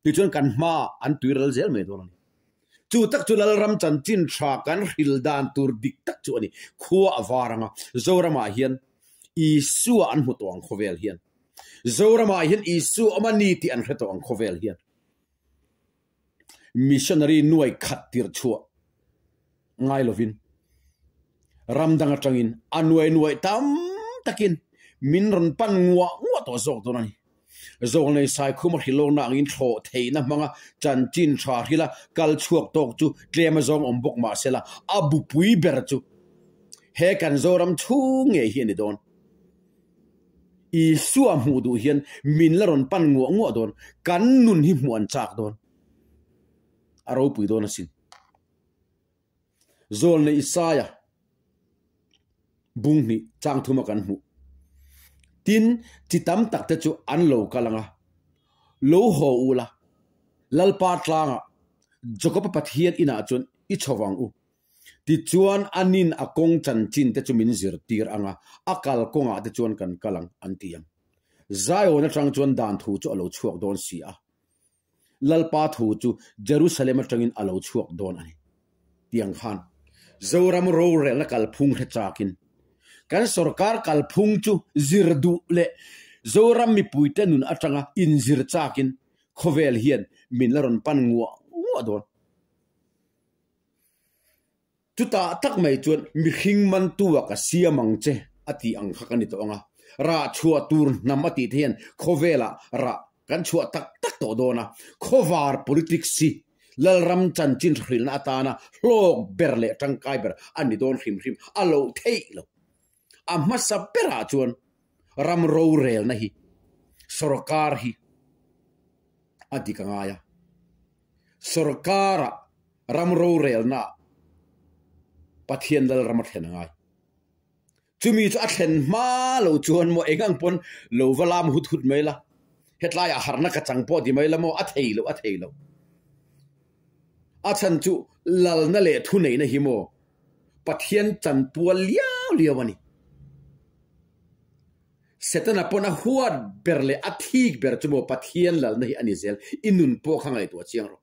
Tichuan kan hmaah an tuiral zel mai dawn a ni. Chu tak chu Lalram chanchin tha kan hril dan tur dik tak chu a ni. Khua a var ang a, Zoramah hian Isua an hmu tawh ang khawvel hian. Zoramah hian Isua awm a ni tih an hre tawh ang khawvel hian. Missionary nuai khat tirh chhuah ngai lovin ram dang atangin a nuai nuai tam takin min rawn pan nguah nguah tawh zawk dawn a ni. Zawlnei Saikhuma hrilawkna angin thlawh theihna hmanga chanchin tha hrila kal chhuak tawk chu tlem a zawng awm bawk mah sela a bupui ber chu he kan Zoram chhung ngei hi a ni dawn. Isua hmuh duh hian min la rawn pan nguah nguah dawn, kan nun hi hmuh an chak dawn. A ropui dawn asin. Zawlnei Isaia bung hnih chang thuma kan hmuh. Tin, chi tam tak te chu an lo kal ang a, Lo haw u la, Lalpa tlangah Jakoba Pathian inah chuan i chho vang u. Tichuan anin a kawng chanchin te chu min zirtir ang a, a kal kawngah te chuan kan kal ang, an ti ang. Zion atang chuan dan thu chu a lo chhuak dawn si a. Lalpa thu chu Jerusalem atangin a lo chhuak dawn a ni. Tiang khan Zoram rorelna kalphung hre chakin kan sorkar kalphung chu zir duh leh Zoram mipuite nun atanga inzir chakin khawvel hian min la rawn pan nguah nguah dawn. Chutah tak mai chuan mihring mantua ka siam ang che a tih ang kha ka ni tawh ang a, rah chhuah tur hnam a tih te hian khawvelah rah kan chhuah tak tak tawh dawn a, khawvar politics hi Lalram chanchin hrilhna atana hlawk ber leh tangkai ber a ni dawn hrim hrim a loh theih lo. A hmasa berah chuan ram rorelna hi sorkar hi a dik a ngai a, sorkara ram rorelna Pathian Lalram a thlen a ngai. Chumi chu a thlen hma lo chuan maw eng ang pawn lo va lam hut hut mai la, hetlaiah harhna ka chang pawh ti mai la maw a thei lo a thei lo. A chhan chu lalna leh thuneihna hi maw Pathian chanpual liau liau a ni. Setana pawn a huat ber leh a thik ber chu maw Pathian lalna hi a ni zel, i nun pawh kha ngaihtuah chiang rawh.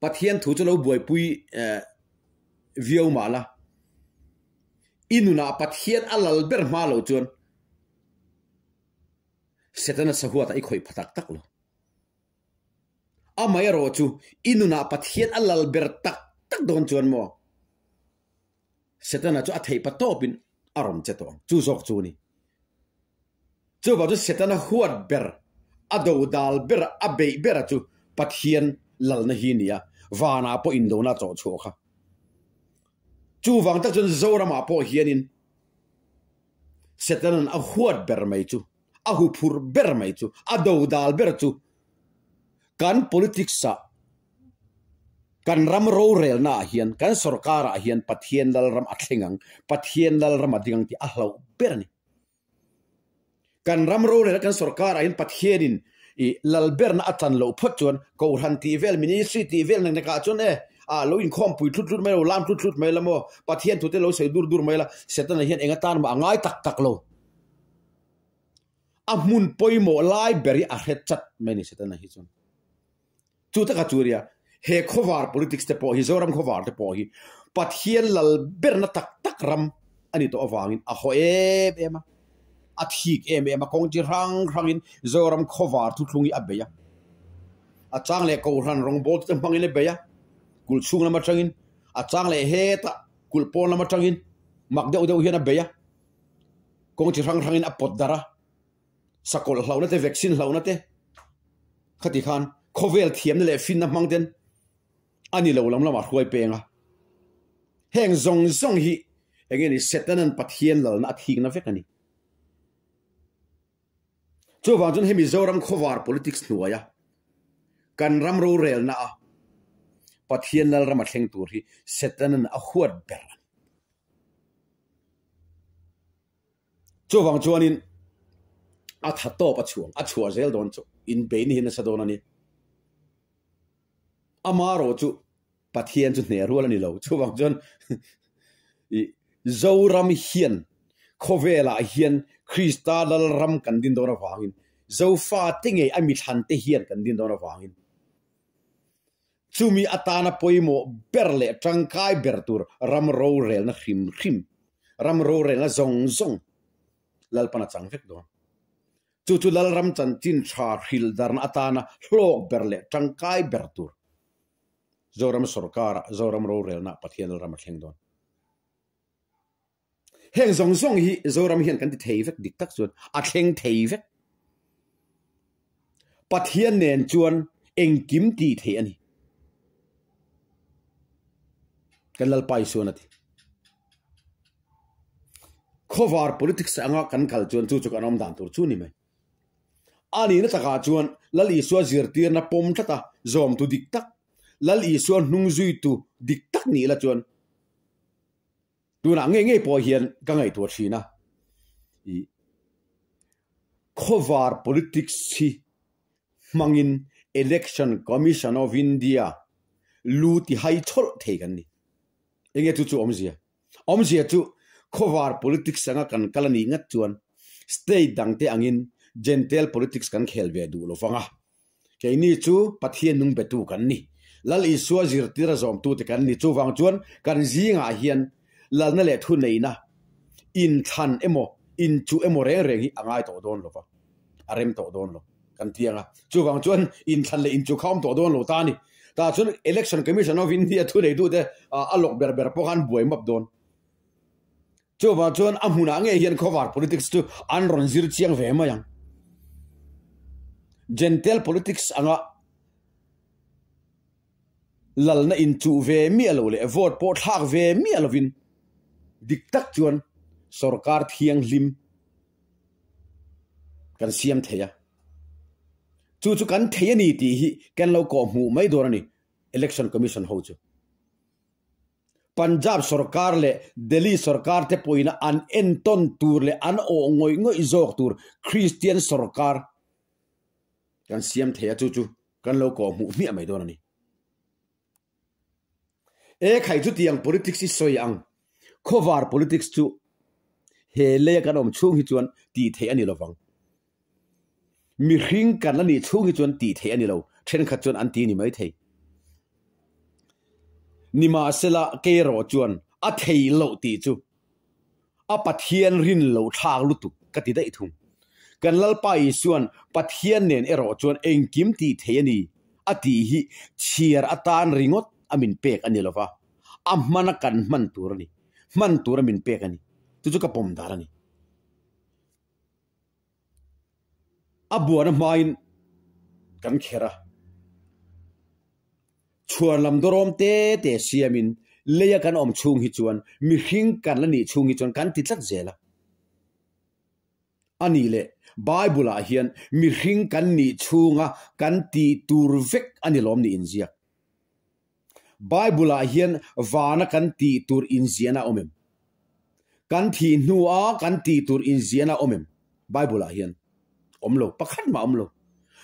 Pathian thu chu lo buaipui viau mah la, i nunah Pathian a lal ber hma lo chuan Setana sahuatah i khawih pha tak tak lo. Amaherawh chu i nunah Pathian a lal ber tak tak dawn chuan maw Setana chu a theih pa tawpin a rawn che tawh ang. Chu zawk chu a ni. Chuvang chu Setana huat ber, a do dal ber, a beih bera chu Pathian lalna hi a ni a, vanah pawh indona a chawh chhuah kha. Chuvang tak chuan Zoramah pawh hianin Setana'n a huat ber mai chu, a huphurh ber mai chu, a do dal ber chu kan politics-ah, kan ram rorelnaah hian, kan sorkarah hian Pathian lalram a thleng ang, Pathian lalram a ding ang tih a hlauh ber a ni. Kan ram rorel kan sorkarah hian Pathianin ih lal berna a chan loh phawt chuan Kohhran tih vel, ministry tih vel nek nekah chuan e ah lo inkhawmpui tlut tlut mai lo, lam tlut tlut mai la maw, Pathian thute lo sawi dur dur mai la, Setana hian eng atan mah a ngai tak tak lo. A hmun pawimawh lai ber hi a hre chat mai a ni Setana hi chuan. Chu taka chu nia, he khawvar politics te pawh hi, Zoram khawvar te pawh hi Pathian lal berna tak tak ram a ni tawh avangin a haw em em a, a thik em em a, kawng chi hrang hrangin Zoram khawvar thuthlung hi a bei a. A chang leh Kohhran rawngbawl te hmangin a bei a, kulh chhung lam atangin, a chang leh hetah kulh pawn lam atangin mak deuh deuh hian a bei a, kawng chi hrang hrangin a pawt darh a. Sakawlh hlauhna te, vaccine hlauhna te khati khan khawvel thiamna leh finna hmang ten a ni lo lam lamah hruai peng a. Heng zawng zawng hi eng nge ni Setanan Pathian lalna a thikna vek a ni. Chuvang chuan hemi Zoram khawvar politics hnuaia kan ram rorelna a Pathian lalram a thleng tur hi Setanan a huat ber a ni. Chuvang chuanin a tha tawp a chhuang, a chhuah zel dawn chu inbeihna hi nasa dawn a ni. Amarawh chu Pathian chu hneh rual a ni lo. Chuvang chuan Zoram hian khawvelah hian Krista Lalram kan din dawn avangin Zofate ngei a mithlante hian kan din dawn avangin Chumi atana pawimawh ber leh tangkai ber tur ram rorelna hrim hrim, ram rorelna zawng zawng Lalpan a chang vek dawn. Chu chu Lalram chanchin tha hril darna atana hlawk ber leh tangkai ber tur Zoram sorkara Zoram rorelna Pathian Lalram a thleng dawn. Heng zawng zawng hi Zoram hian kan ti thei vek dik tak chuan a thleng thei vek. Pathian nen chuan engkim tih theih a ni. Kan Lalpa Isuan a ti. Khawvar politics anga kan kal chuan chu chu kan awm dan tur chu ni mai. A nihna takah chuan Lal Isua zirtirna pawm tlata zawmtu dik tak, Lal Isua hnung zuitu dik tak nih la chuan tunah ngei ngei pawh hian ka ngaihtuah thin a. I khawvar politics hi hmangin Election Commission of India lu ti hai chawlh thei kan ni. Enge chu chu awmzia? Awmzia chu khawvar politics anga kan kal a nih ngat chuan state dangte angin Gentile politics kan khel ve duh lo vang a. Keini chu Pathian nung betu kan ni. Lal Isua zirtir a zawmtute kan ni. Chuvang chuan kan zingah hian lalna leh thuneihna inthlan emaw inchuh emaw reng reng hi a ngai tawh dawn lo va, a rem tawh dawn lo kan ti ang a. Chuvang chuan inthlan leh inchuh kha a awm tawh dawn lo ta a ni. Tah chuan Election Commission of India thuneitute a lawk ber ber pawh kha an buai map dawn. Chuvang chuan a hmunah ngei hian khawvar politics chu an rawn zir chiang ve mai ang. Gentile politics anga lalna inchuh ve miah lo leh vote pawh thlak ve miah lovin dik tak chuan sorkar thianghlim kan siam thei a. Chu chu kan thei a ni tih hi kan lo kawh hmuh mai dawn a ni Election Commission ho chu. Punjab sorkar leh Delhi sorkar te pawhin an entawn tur leh an awh ngawih ngawih zawk tur Kristian sorkar kan siam thei a, chu chu kan lo kawh hmuh hmiah mai dawn a ni. E khai chutiang politics i sawi ang, khawvar politics chu he leia kan awm chhung hi chuan tih theih a ni lovang. Mihring kan la nih chhung hi chuan tih theih a ni lo, thenkhat chuan an ti ni mai thei. Nimahsela kei erawh chuan a thei loh tih chu a Pathian rin loh thlak lutuk ka ti daih thung. Kan Lalpa Isuan Pathian nen erawh chuan engkim tih theih a ni a tih hi chhiar atan ringawt a min pek a ni lova, a hmana kan hman tur a ni, hman tur a min pek a ni. Chu chu ka pawm dan a ni. A buan a hmain kan kher a, chhuan lam dawrawm te te siamin leia kan awm chhung hi chuan mihring kan la nih chhung hi chuan kan ti tlat zel a. A nih leh Bible ah hian mihring kan nih chhunga kan tih tur vek a ni lawm ni inziak. Bible-ah hian vana kan tih tur inziahna a awm em? Kan thih hnua kan tih tur inziahna a awm em? Bible-ah hian awm lo, pakhat mah awm lo.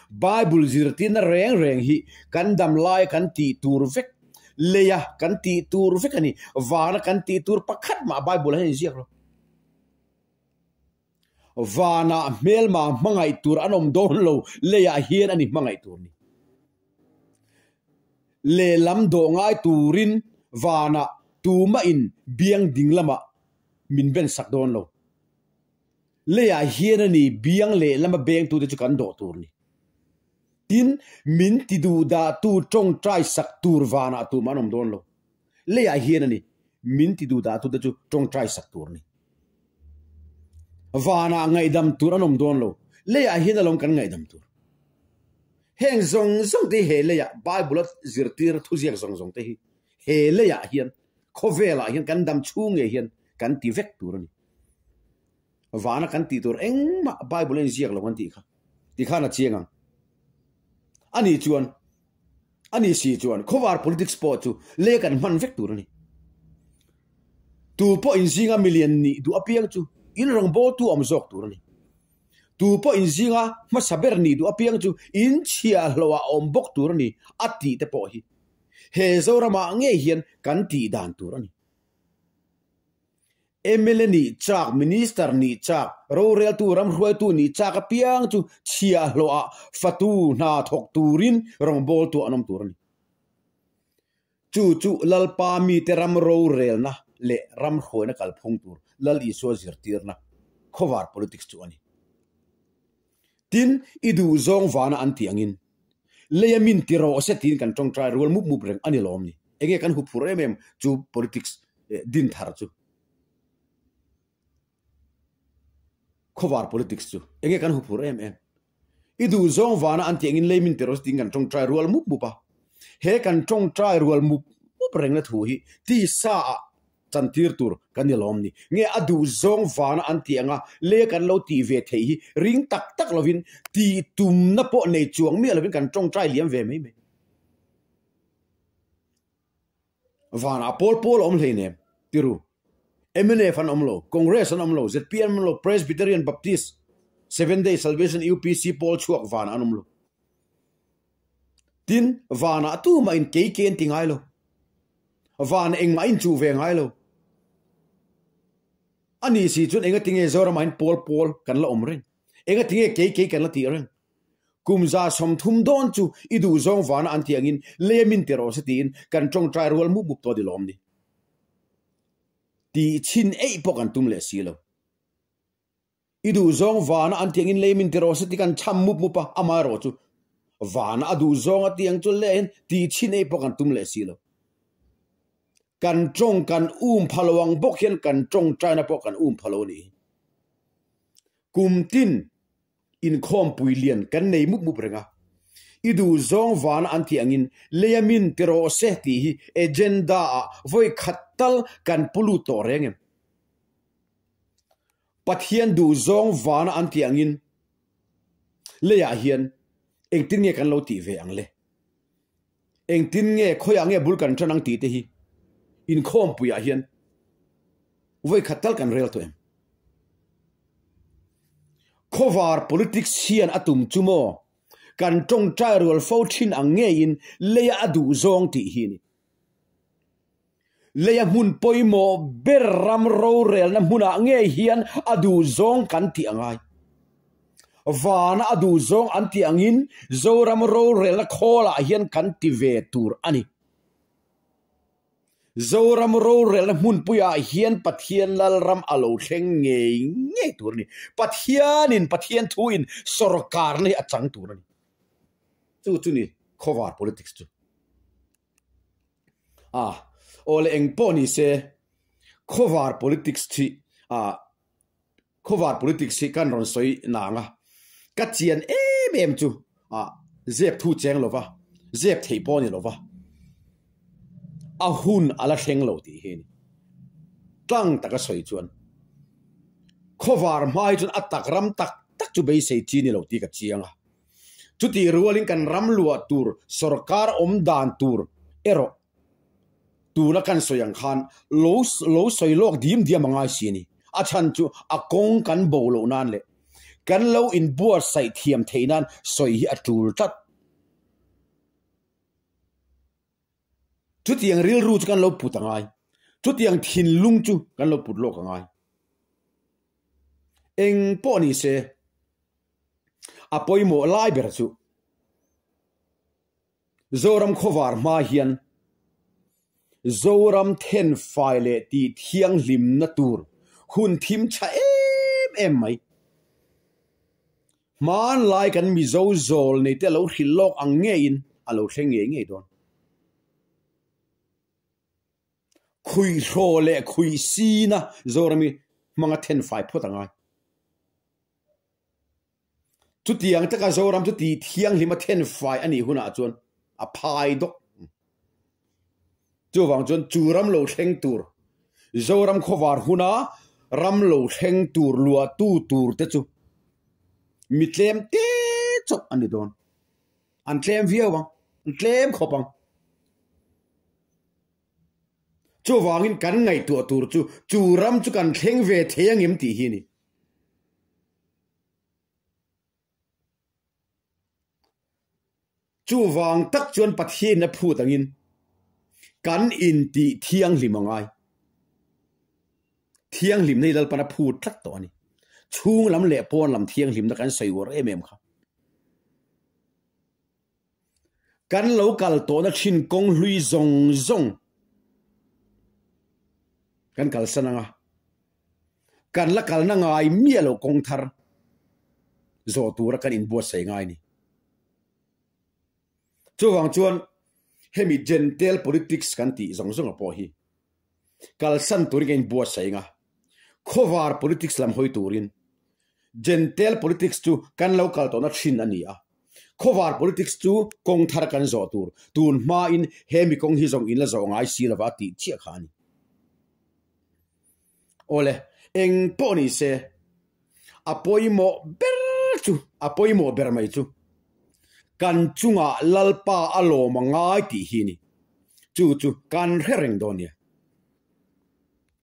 Bible zirtirna reng reng hi kan dam laia kan tih tur vek, leia kan tih tur vek a ni. Vana kan tih tur pakhat mah Bible-ah hian inziak lo. Vanah hmelma hmangaih tur an awm dawn lo, leiah hian a ni hmangaih tur ni. Lehlam dawh ngai turin vanah tumahin biang ding lamah min ben sak dawn lo. Leiah hian a ni biang lehlama bengtute chu kan dawh tur ni. Tin, min ti duhdahtu tawngtai sak tur vanah tumah an awm dawn lo. Leiah hian a ni, min ti duhdahtute chu tawngtai sak tur a ni. Vanah ngaihdam tur an awm dawn lo, leiah hian alawm kan ngaihdam tur. Heng zawng zawng te hi he leiah Bible-a zirtir thuziak zawng zawng te hi he leiah hian khawvelah hian kan dam chhung ngei hian kan ti vek tur a ni. Vana kan tih tur engmah Bible-a inziak lo kan tih kha tikhan a chiang ang. Ani chuan A ni si chuan khawvar politics pawh chu lei kan hman vek tur a ni. Tu pawh inzinga milian nih duh apiang chu in rawngbawltu awm zawk tur a ni. Tu pawh inzinga hmasa ber nih duh apiang chu in chhiahhlawh ah awm bawk tur a ni a tih te pawh hi he Zoramah ngei hian kan tih dan tur a ni. Mla nih chak, Minister nih chak, roreltu ramhruaitu nih chak apiang chu chhiahhlawhah fatu hna thawk turin rawngbawltu an awm tur a ni. Chu chu Lalpa mite ram rorelna leh ramhruaina kalphung tur Lal Isua zirtirna khawvar politics chu a ni. Tin, i duhzawng vana an tih angin leia min ti rawh se tiin kan tawngtai rual mup mup reng a ni lawm ni. Enge kan huphur em em chu politics din thar chu. Khawvar politics chu enge kan huphur em em. I duhzawng vana an tih angin lei min ti rawh se tiin kan tawngtai rual mup mup a. He kan tawngtai rual mup mup rengna thu hi tisa ah. chantir tur kan ni lawm ni. Nge a duh zawng vana an tih anga lei kan lo tih ve theih hi ring tak tak lovin tih tumna pawh nei chuang miah lovin kan tawngtai liam ve mai mai. Vanah pawl pawl a awm hleinem tiru. Mnf an awm lo, Congress an awm lo, zpm an awm lo, Presbyterian, Baptist, Seven Day Salvation, UPC pawl chhuak vanah an awm lo. Tin, vanah tumah in kei kei an ti ngai lo. Van engmah in chuh ve ngai lo. A ni si chuan engatinge Zoramah hian pawl pawl kan la awm reng? Engatinge kei kei kan la tih reng? Kum 130 dawn chu i duh zawng vana an tih angin lei a min ti rawh se tiin kan tawngtai rual mup mup tawh a ni lawm ni. Tih chhin eih pawh kan tum leh si lo. I duh zawng vana an tih angin lei a min ti rawh se tih kan chham mup mup a, amaherawh chu vana a duh zawng a tih ang chu leh hian tih chhin eih pawh kan tum leh si lo. Kan tawng kan um pha lo ang bawk hian kan tawngtaina pawh kan um pha lo a nih hi. Kum tin Inkhawmpui lian kan nei mup mup reng a, i duh zawng vana an tih angin leia min ti rawh se tih hi agenda ah vawi khat tal kan pu lut tawh reng em? Pathian duh zawng vana an tih angin leiah hian engtin nge kan lo tih ve ang le? Engtin nge khawiah nge bul kan tan ang tih te hi inkhawmpuiah hian vawi khat tal kan rel tawh em? Khawvar politics hian a tum chu maw? Kan tawngtai rual fo thin ang ngeiin leia a duh zawng tih hi a ni. Leia hmun pawimawh ber ram rorelna hmunah ngei hian a duh zawng kan tih a ngai. Vana a duh zawng an tih angin Zoram rorelna khawlah hian kan ti ve tur a ni. Zoram rorelna hmunpuiah hian Pathian Lalram a lo thleng ngei ngei tur a ni. Pathianin Pathian thuin sawrkarna hi a chang tur a ni. Chu chu ni khawvar politics chu. A, aw le eng pawh ni se khawvar politics hi a Khawvar politics hi kan rawn sawi nang a, ka chian em em chu ah zep thu cheng lo va, zep theih pawh a ni lo va, a hun a la thleng lo tih hi a ni. Tlang taka sawi chuan khawvar hma hi chuan a tak ram tak tak chu beisei chi ni lo tih ka chiang a, chutih rualin kan ram luah tur sorkar awm dan tur erawh Tuna kan sawi ang khan lo lo sawi lawk dim diam a ngai si a ni. A chhan chu a kawng kan bo loh nan leh kan lo inbuatsaih thiam theih nan sawi hi a tul tlat. Chutiang rilru chu kan lo put a ngai. Chutiang thinlung chu kan lo put lawk a ngai. Eng pawh ni se a pawimawh lai ber chu. Zoram khawvar hma hian Zoram thenfai leh tih thianghlimna tur hun thim tha em em mai. Hmanlai kan Mizo zawl neite a lo hrilh lawk ang ngeiin a lo thleng ngei ngei dawn. Khuihhraw leh khuihsina Zorami hmanga thenfai phawt a ngai. Chutiang taka Zoram chu ti thianghlim a thenfai a nih hunah chuan a phai dawk. Chuvang chuan chu ram lo thleng tur, Zoram khawvar huna ram lo thleng tur luahtu tur te chu mi tlem te chauh a ni dawn. An tlem viau ang, an tlem khawp ang. Chuvangin kan ngaihtuah tur chu chu ram chu kan thleng ve thei angem tih hi a ni. Chuvang tak chuan Pathian a phut angin kan intih thianghlim a ngai. Thianghlimna hi Lalpan a phut tlat tawh a ni. Chhung lam leh pawn lam thianghlimna kan sawi uar em em kha. Kan lo kal tawhna thin kawng hlui zawng zawng kan kalsan ang a, kan la kalna ngai miah lo kawng thar zawh tura kan inbuatsaih ngai a ni. Chuvang chuan hemi Gentile politics kan tih zawng zawng a pawh hi kalsan turin kan inbuatsaih ang a, khawvar politics lam hawi turin Gentile politics chu kan lo kal tawhna thin a ni a, khawvar politics chu kawng thar kan zawh tur, tun hmain hemi kawng hi zawng in la zawh ngai si lova tih chiah kha a ni. Awle, eng pawh ni se, a pawimawh ber chu, a pawimawh ber mai chu, kan chungah Lalpa a lawm a ngai tih hi a ni. Chu chu kan hre reng dawn nia.